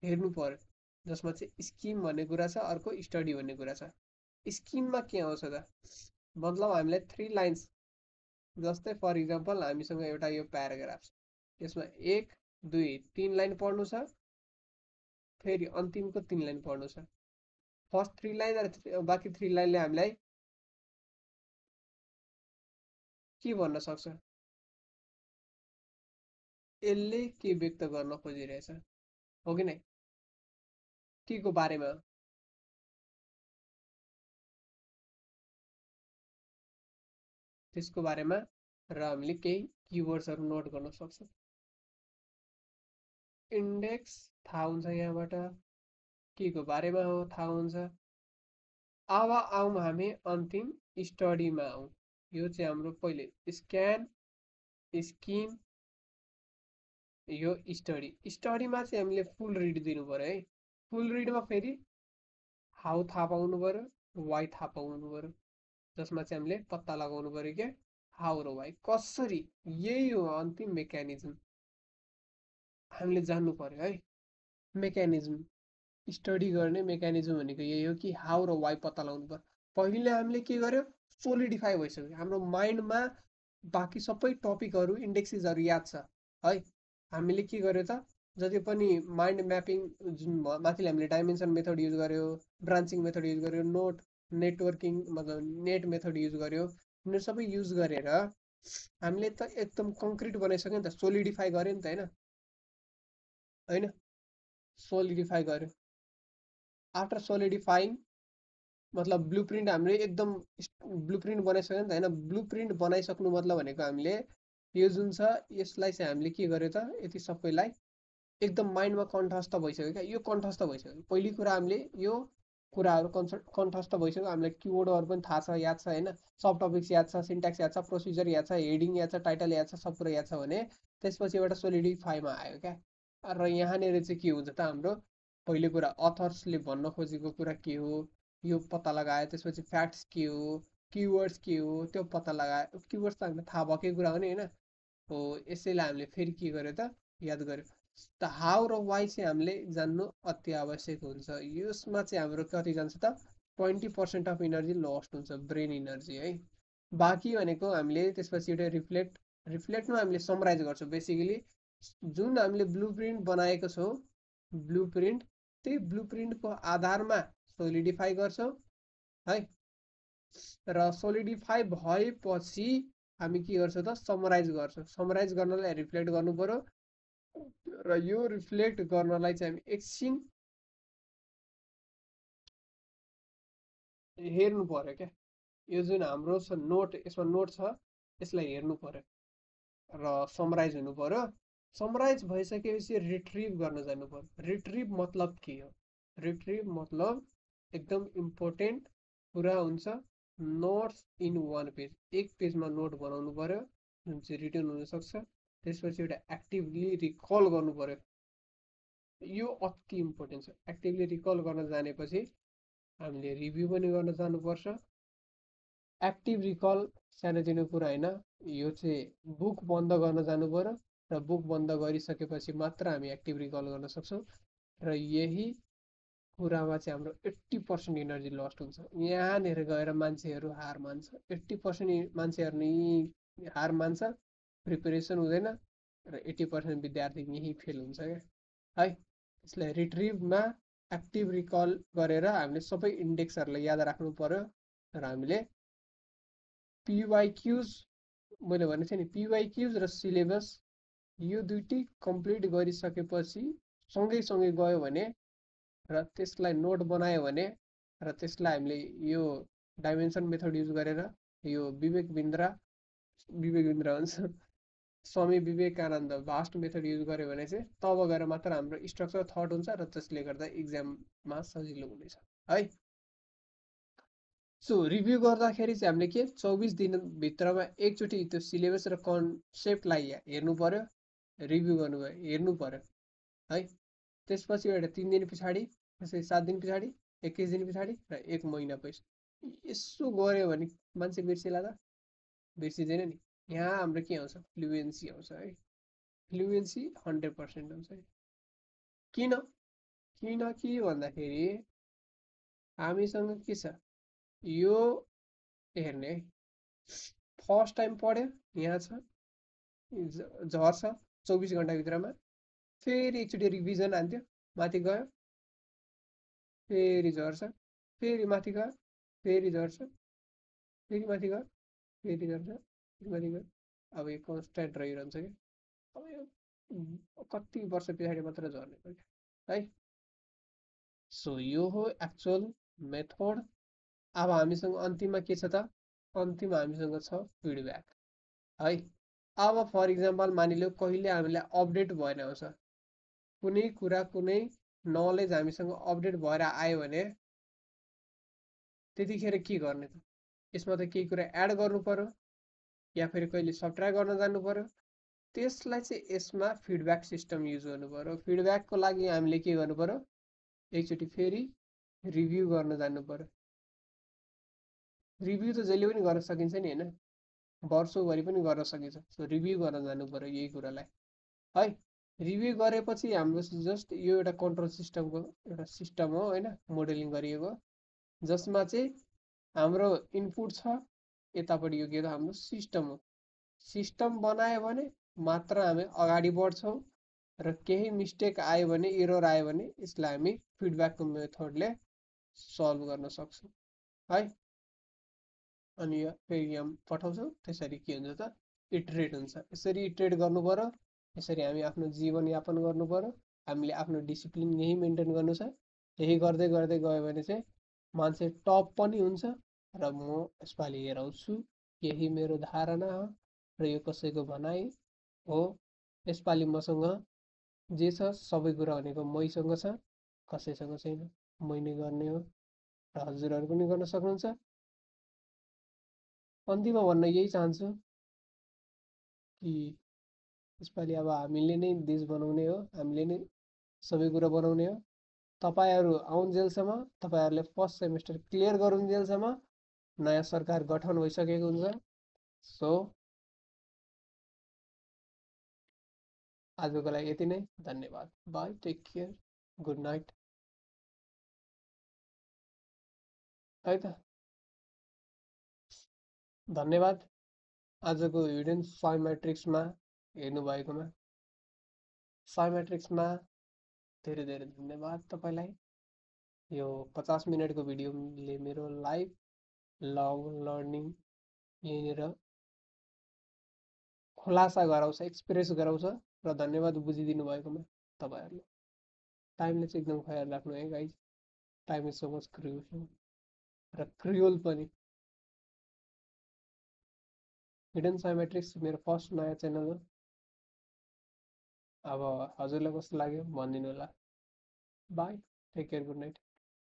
हेर्नु पर्यो, जसमा चाहिँ स्किम भन्ने कुरा छ, अर्को स्टडी भन्ने कुरा छ। स्किममा के आउँछ त? मतलब हामीलाई 3 लाइन्स, जस्तै फर इक्जाम्पल हामीसँग एउटा यो प्याराग्राफ छ, यसमा 1 2 3 लाइन पढ्नु छ, फेरि अन्तिमको 3 लाइन पढ्नु छ। फर्स्ट 3 लाइन र बाँकी 3 लाइनले हामीलाई के भन्न सक्छ? यसले के व्यक्त गर्न खोजिरहेछ, हो कि नै? के को बारेमा? त्यसको बारेमा र हामीले केही किवर्ड्सहरू नोट गर्न सक्छौँ। इन्डेक्स थाहा हुन्छ, यहाँबाट के को बारेमा हो थाहा हुन्छ। अब आउँ हामी अन्तिम स्टडीमा आउँ। यो चाहिँ हाम्रो पहिले स्क्यान, स्किम, यो स्टडी। स्टडीमा चाहिँ हामीले फुल रिड दिनु पर्यो है। फुल रिडमा फेरि हाउ थाहा पाउनु पर्यो, वाइ थाहा पाउनु पर्यो, जसमा चाहिँ हामीले पत्ता लगाउनु पर्यो के हाउ र वाइ कसरी। यही हो अन्तिम मेकानिजम, हामीले जान्नु पर्यो है। मेकानिजम, स्टडी गर्ने मेकानिजम भनेको यही हो कि हाउ र वाइ पत्ता लगाउनु पर्यो। पहिले हामीले के गर्यो? सोलिडिफाई भइसक्यो हाम्रो माइन्डमा, बाँकी सबै टपिकहरू इन्डेक्सेसहरू याद छ है। हामीले के गर्यो त? जति पनि माइन्ड म्यापिङ जुन माथि हामीले डाइमेन्सन मेथड युज गर्यो, ब्रान्चिङ मेथड युज गर्यो, नेटवर्किङ मतलब नेट मेथड युज गर्यो, यिनीहरू सबै युज गरेर हामीले त एकदम कङ्क्रिट बनाइसक्यो नि त, सोलिडिफाई गर्यो नि त होइन? सोलिडिफाई गर्यो। आफ्टर सोलिडिफाइङ मतलब ब्लुप्रिन्ट हामीले एकदम ब्लुप्रिन्ट बनाइसक्यो नि त होइन? ब्लुप्रिन्ट बनाइसक्नु मतलब भनेको हामीले यो जुन छ यसलाई चाहिँ हामीले के गर्यो त? यति सबैलाई एकदम माइन्डमा कण्ठस्थ भइसक्यो क्या। यो कण्ठस्थ भइसक्यो। पहिलो कुरा हामीले यो कुराहरू कण्ठस्थ भइसक्यो, हामीलाई किवर्डहरू पनि थाहा छ, याद छ होइन? सब टपिक्स याद छ, सिन्ट्याक्स याद छ, प्रोसिजर याद छ, हेडिङ याद छ, टाइटल याद छ, सब कुरा याद छ भने त्यसपछि एउटा सोलिडिफाईमा आयो क्या। र यहाँनिर चाहिँ के हुन्छ त? हाम्रो पहिलो कुरा अथर्सले भन्न खोजेको कुरा के हो यो पत्ता लगायो, त्यसपछि फ्याक्ट्स के हो, किवर्ड्स के हो त्यो पत्ता लगायो। किवर्ड्स त हामीलाई थाहा भएकै कुरा हो नि होइन? हो, यसैलाई हामीले फेरि के गर्यो त? याद गर्यो। त हाउ र वाइ चाहिँ हामीले जान्नु अति आवश्यक हुन्छ। यसमा चाहिँ हाम्रो कति जान्छ त? 20% अफ इनर्जी लस्ट हुन्छ, ब्रेन इनर्जी है। बाँकी भनेको हामीले त्यसपछि एउटा रिफ्लेक्टमा हामीले समराइज गर्छौँ। बेसिकली जुन हामीले ब्लुप्रिन्ट बनाएको छौँ, ब्लुप्रिन्ट, त्यही ब्लुप्रिन्टको आधारमा सोलिडिफाई गर्छौँ है। र सोलिडिफाई भएपछि हामी के गर्छौँ त? समराइज गर्छौँ। समराइज गर्नलाई रिफ्लेक्ट गर्नु पर्यो, र यो रिफ्लेक्ट गर्नलाई चाहिँ हामी एकछिन हेर्नु पर्यो क्या। यो जुन हाम्रो छ नोट, यसमा नोट छ, यसलाई हेर्नु पर्यो र समराइज हुनु पर्यो। समराइज भइसकेपछि रिट्रिभ गर्न जानु पर्यो। रिट्रिभ मतलब के हो? रिट्रिभ मतलब एकदम इम्पोर्टेन्ट कुरा हुन्छ, नोट्स इन वान पेज। एक पेजमा नोट बनाउनु पर्यो जुन चाहिँ रिटर्न हुनसक्छ। त्यसपछि एउटा एक्टिभली रिकल गर्नु पर्यो। यो अति इम्पोर्टेन्ट छ। एक्टिभली रिकल गर्न जानेपछि हामीले रिभ्यू पनि गर्न जानुपर्छ। एक्टिभ रिकल सानोतिनो कुरा होइन, यो चाहिँ बुक बन्द गर्न जानु पर्यो र बुक बन्द गरिसकेपछि मात्र हामी एक्टिभ रिकल गर्न सक्छौँ। र यही कुरामा चाहिँ हाम्रो 80% इनर्जी लस्ट हुन्छ। यहाँनिर गएर मान्छेहरू हार मान्छ। 80% मान्छेहरू नै हार मान्छ, प्रिपेरेसन हुँदैन र 80% विद्यार्थी यहीँ फेल हुन्छ क्या है। यसलाई रिट्रिभमा एक्टिभ रिकल गरेर हामीले सबै इन्डेक्सहरूलाई याद राख्नु पर्यो र हामीले पिवाइक्युज, मैले भनेको थिएँ नि, पिवाइक्युज र सिलेबस यो दुइटै कम्प्लिट गरिसकेपछि सँगै गयो भने र त्यसलाई नोट बनायो भने र त्यसलाई हामीले यो डाइमेन्सन मेथड युज गरेर यो विवेक बिन्द्रा हुन्छ Swami Vivekananda vast method use गर्यो भने चाहिँ तब गएर मात्र हाम्रो स्ट्रक्चर थट हुन्छ र त्यसले गर्दा इक्जाममा सजिलो हुनेछ है। सो रिभ्यू गर्दाखेरि चाहिँ हामीले के 24 दिनभित्रमा एकचोटि त्यो सिलेबस र कन्सेप्टलाई हेर्नु पर्यो, रिभ्यू गर्नु भयो, हेर्नु पर्यो है। त्यसपछि एउटा 3 दिन पछाडि, त्यसपछि 7 दिन पछाडि, 21 दिन पछाडि र 1 महिना पछि यसो गऱ्यो भने मान्छे बिर्सिला त? बिर्सिँदैन नि। यहाँ हाम्रो के आउँछ? फ्लुएन्सी आउँछ है। फ्लुएन्सी 100% आउँछ है। किनकि भन्दाखेरि हामीसँग के छ, यो हेर्ने है, फर्स्ट टाइम पढ्यो, यहाँ छ, झर्छ 24 घन्टाभित्रमा, फेरि एकचोटि रिभिजन हान्थ्यो, माथि गयो, फेरि झर्छ, फेरि माथि गयो, फेरि झर्छ, फेरि माथि गयो, फेरि झर्छ, फेरि माथि गयो। अब यो कन्सटेन्ट रहिरहन्छ क्या। अब यो कति वर्ष पछाडि मात्र झर्ने क्या है। सो यो हो एक्चुअल मेथड। अब हामीसँग अन्तिममा के छ त? अन्तिममा हामीसँग छ फिडब्याक है। अब फर इक्जाम्पल मानिलियो कहिले हामीलाई अपडेट भएन आउँछ, कुनै कुरा, कुनै नलेज हामीसँग अपडेट भएर आयो भने त्यतिखेर के गर्ने त? यसमा त केही कुरा एड गर्नु पर्यो या फेरि कहिले सब्ट्र्याक्ट गर्न जानु पर्यो। त्यसलाई चाहिँ यसमा फिडब्याक सिस्टम युज गर्नु पर्यो। फिडब्याकको लागि हामीले के गर्नु पर्यो? एकचोटि फेरि रिभ्यू गर्न जानु पर्यो। रिभ्यू त जहिले पनि गर्न सकिन्छ नि होइन, वर्षौभरि पनि गर्न सकिन्छ। सो रिभ्यू गर्न जानु पर्यो यही कुरालाई है। रिभ्यू गरेपछि हाम्रो जस्ट यो एउटा कन्ट्रोल सिस्टमको एउटा सिस्टम हो होइन, मोडेलिङ गरिएको, जसमा चाहिँ हाम्रो इनपुट छ, यतापट्टि यो के त हाम्रो सिस्टम हो। सिस्टम बनायो भने मात्र हामी अगाडि बढ्छौँ र केही मिस्टेक आयो भने, एरर आयो भने यसलाई हामी फिडब्याकको मेथडले सल्भ गर्न सक्छौँ है। अनि यो फेरि यहाँ पठाउँछौँ, त्यसरी के हुन्छ त? इटरेट हुन्छ। यसरी इटरेट गर्नु पर्यो। यसरी हामी आफ्नो जीवनयापन गर्नु पर्यो। हामीले आफ्नो डिसिप्लिन यही मेन्टेन गर्नु छ। यही गर्दै गर्दै गयो भने चाहिँ मान्छे टप पनि हुन्छ र म यसपालि हेराउँछु, यही मेरो धारणा हो र यो कसैको भनाइ हो। यसपालि मसँग जे छ सबै कुरा भनेको मैसँग छ, कसैसँग छैन। मै नै गर्ने हो र हजुरहरू पनि गर्न सक्नुहुन्छ। अन्तिममा भन्न यही चाहन्छु कि यसपालि अब हामीले नै देश बनाउने हो, हामीले नै सबै कुरा बनाउने हो। तपाईँहरू आउन्जेलसम्म, तपाईँहरूले फर्स्ट सेमेस्टर क्लियर गरुन्जेलसम्म नयाँ सरकार गठन भइसकेको हुन्छ। सो आजको लागि यति नै। धन्यवाद। Bye, take care, good night है त। धन्यवाद आजको भिडियो साइमेट्रिक्समा हेर्नुभएकोमा। साइमेट्रिक्समा धेरै धेरै धन्यवाद तपाईँलाई। यो 50 मिनटको भिडियोले मेरो लाइफ लङ लर्निङ यहीँनिर खुलासा गराउँछ, एक्सप्रेस गराउँछ र धन्यवाद बुझिदिनु भएकोमा तपाईँहरूले। टाइमले चाहिँ एकदम ख्याल राख्नु है guys. Time is so much crucial र क्रियोल पनि। हिडन साइमेट्रिक्स मेरो फर्स्ट नयाँ च्यानल हो। अब हजुरलाई कस्तो लाग्यो भनिदिनु होला। Bye, take care, good night.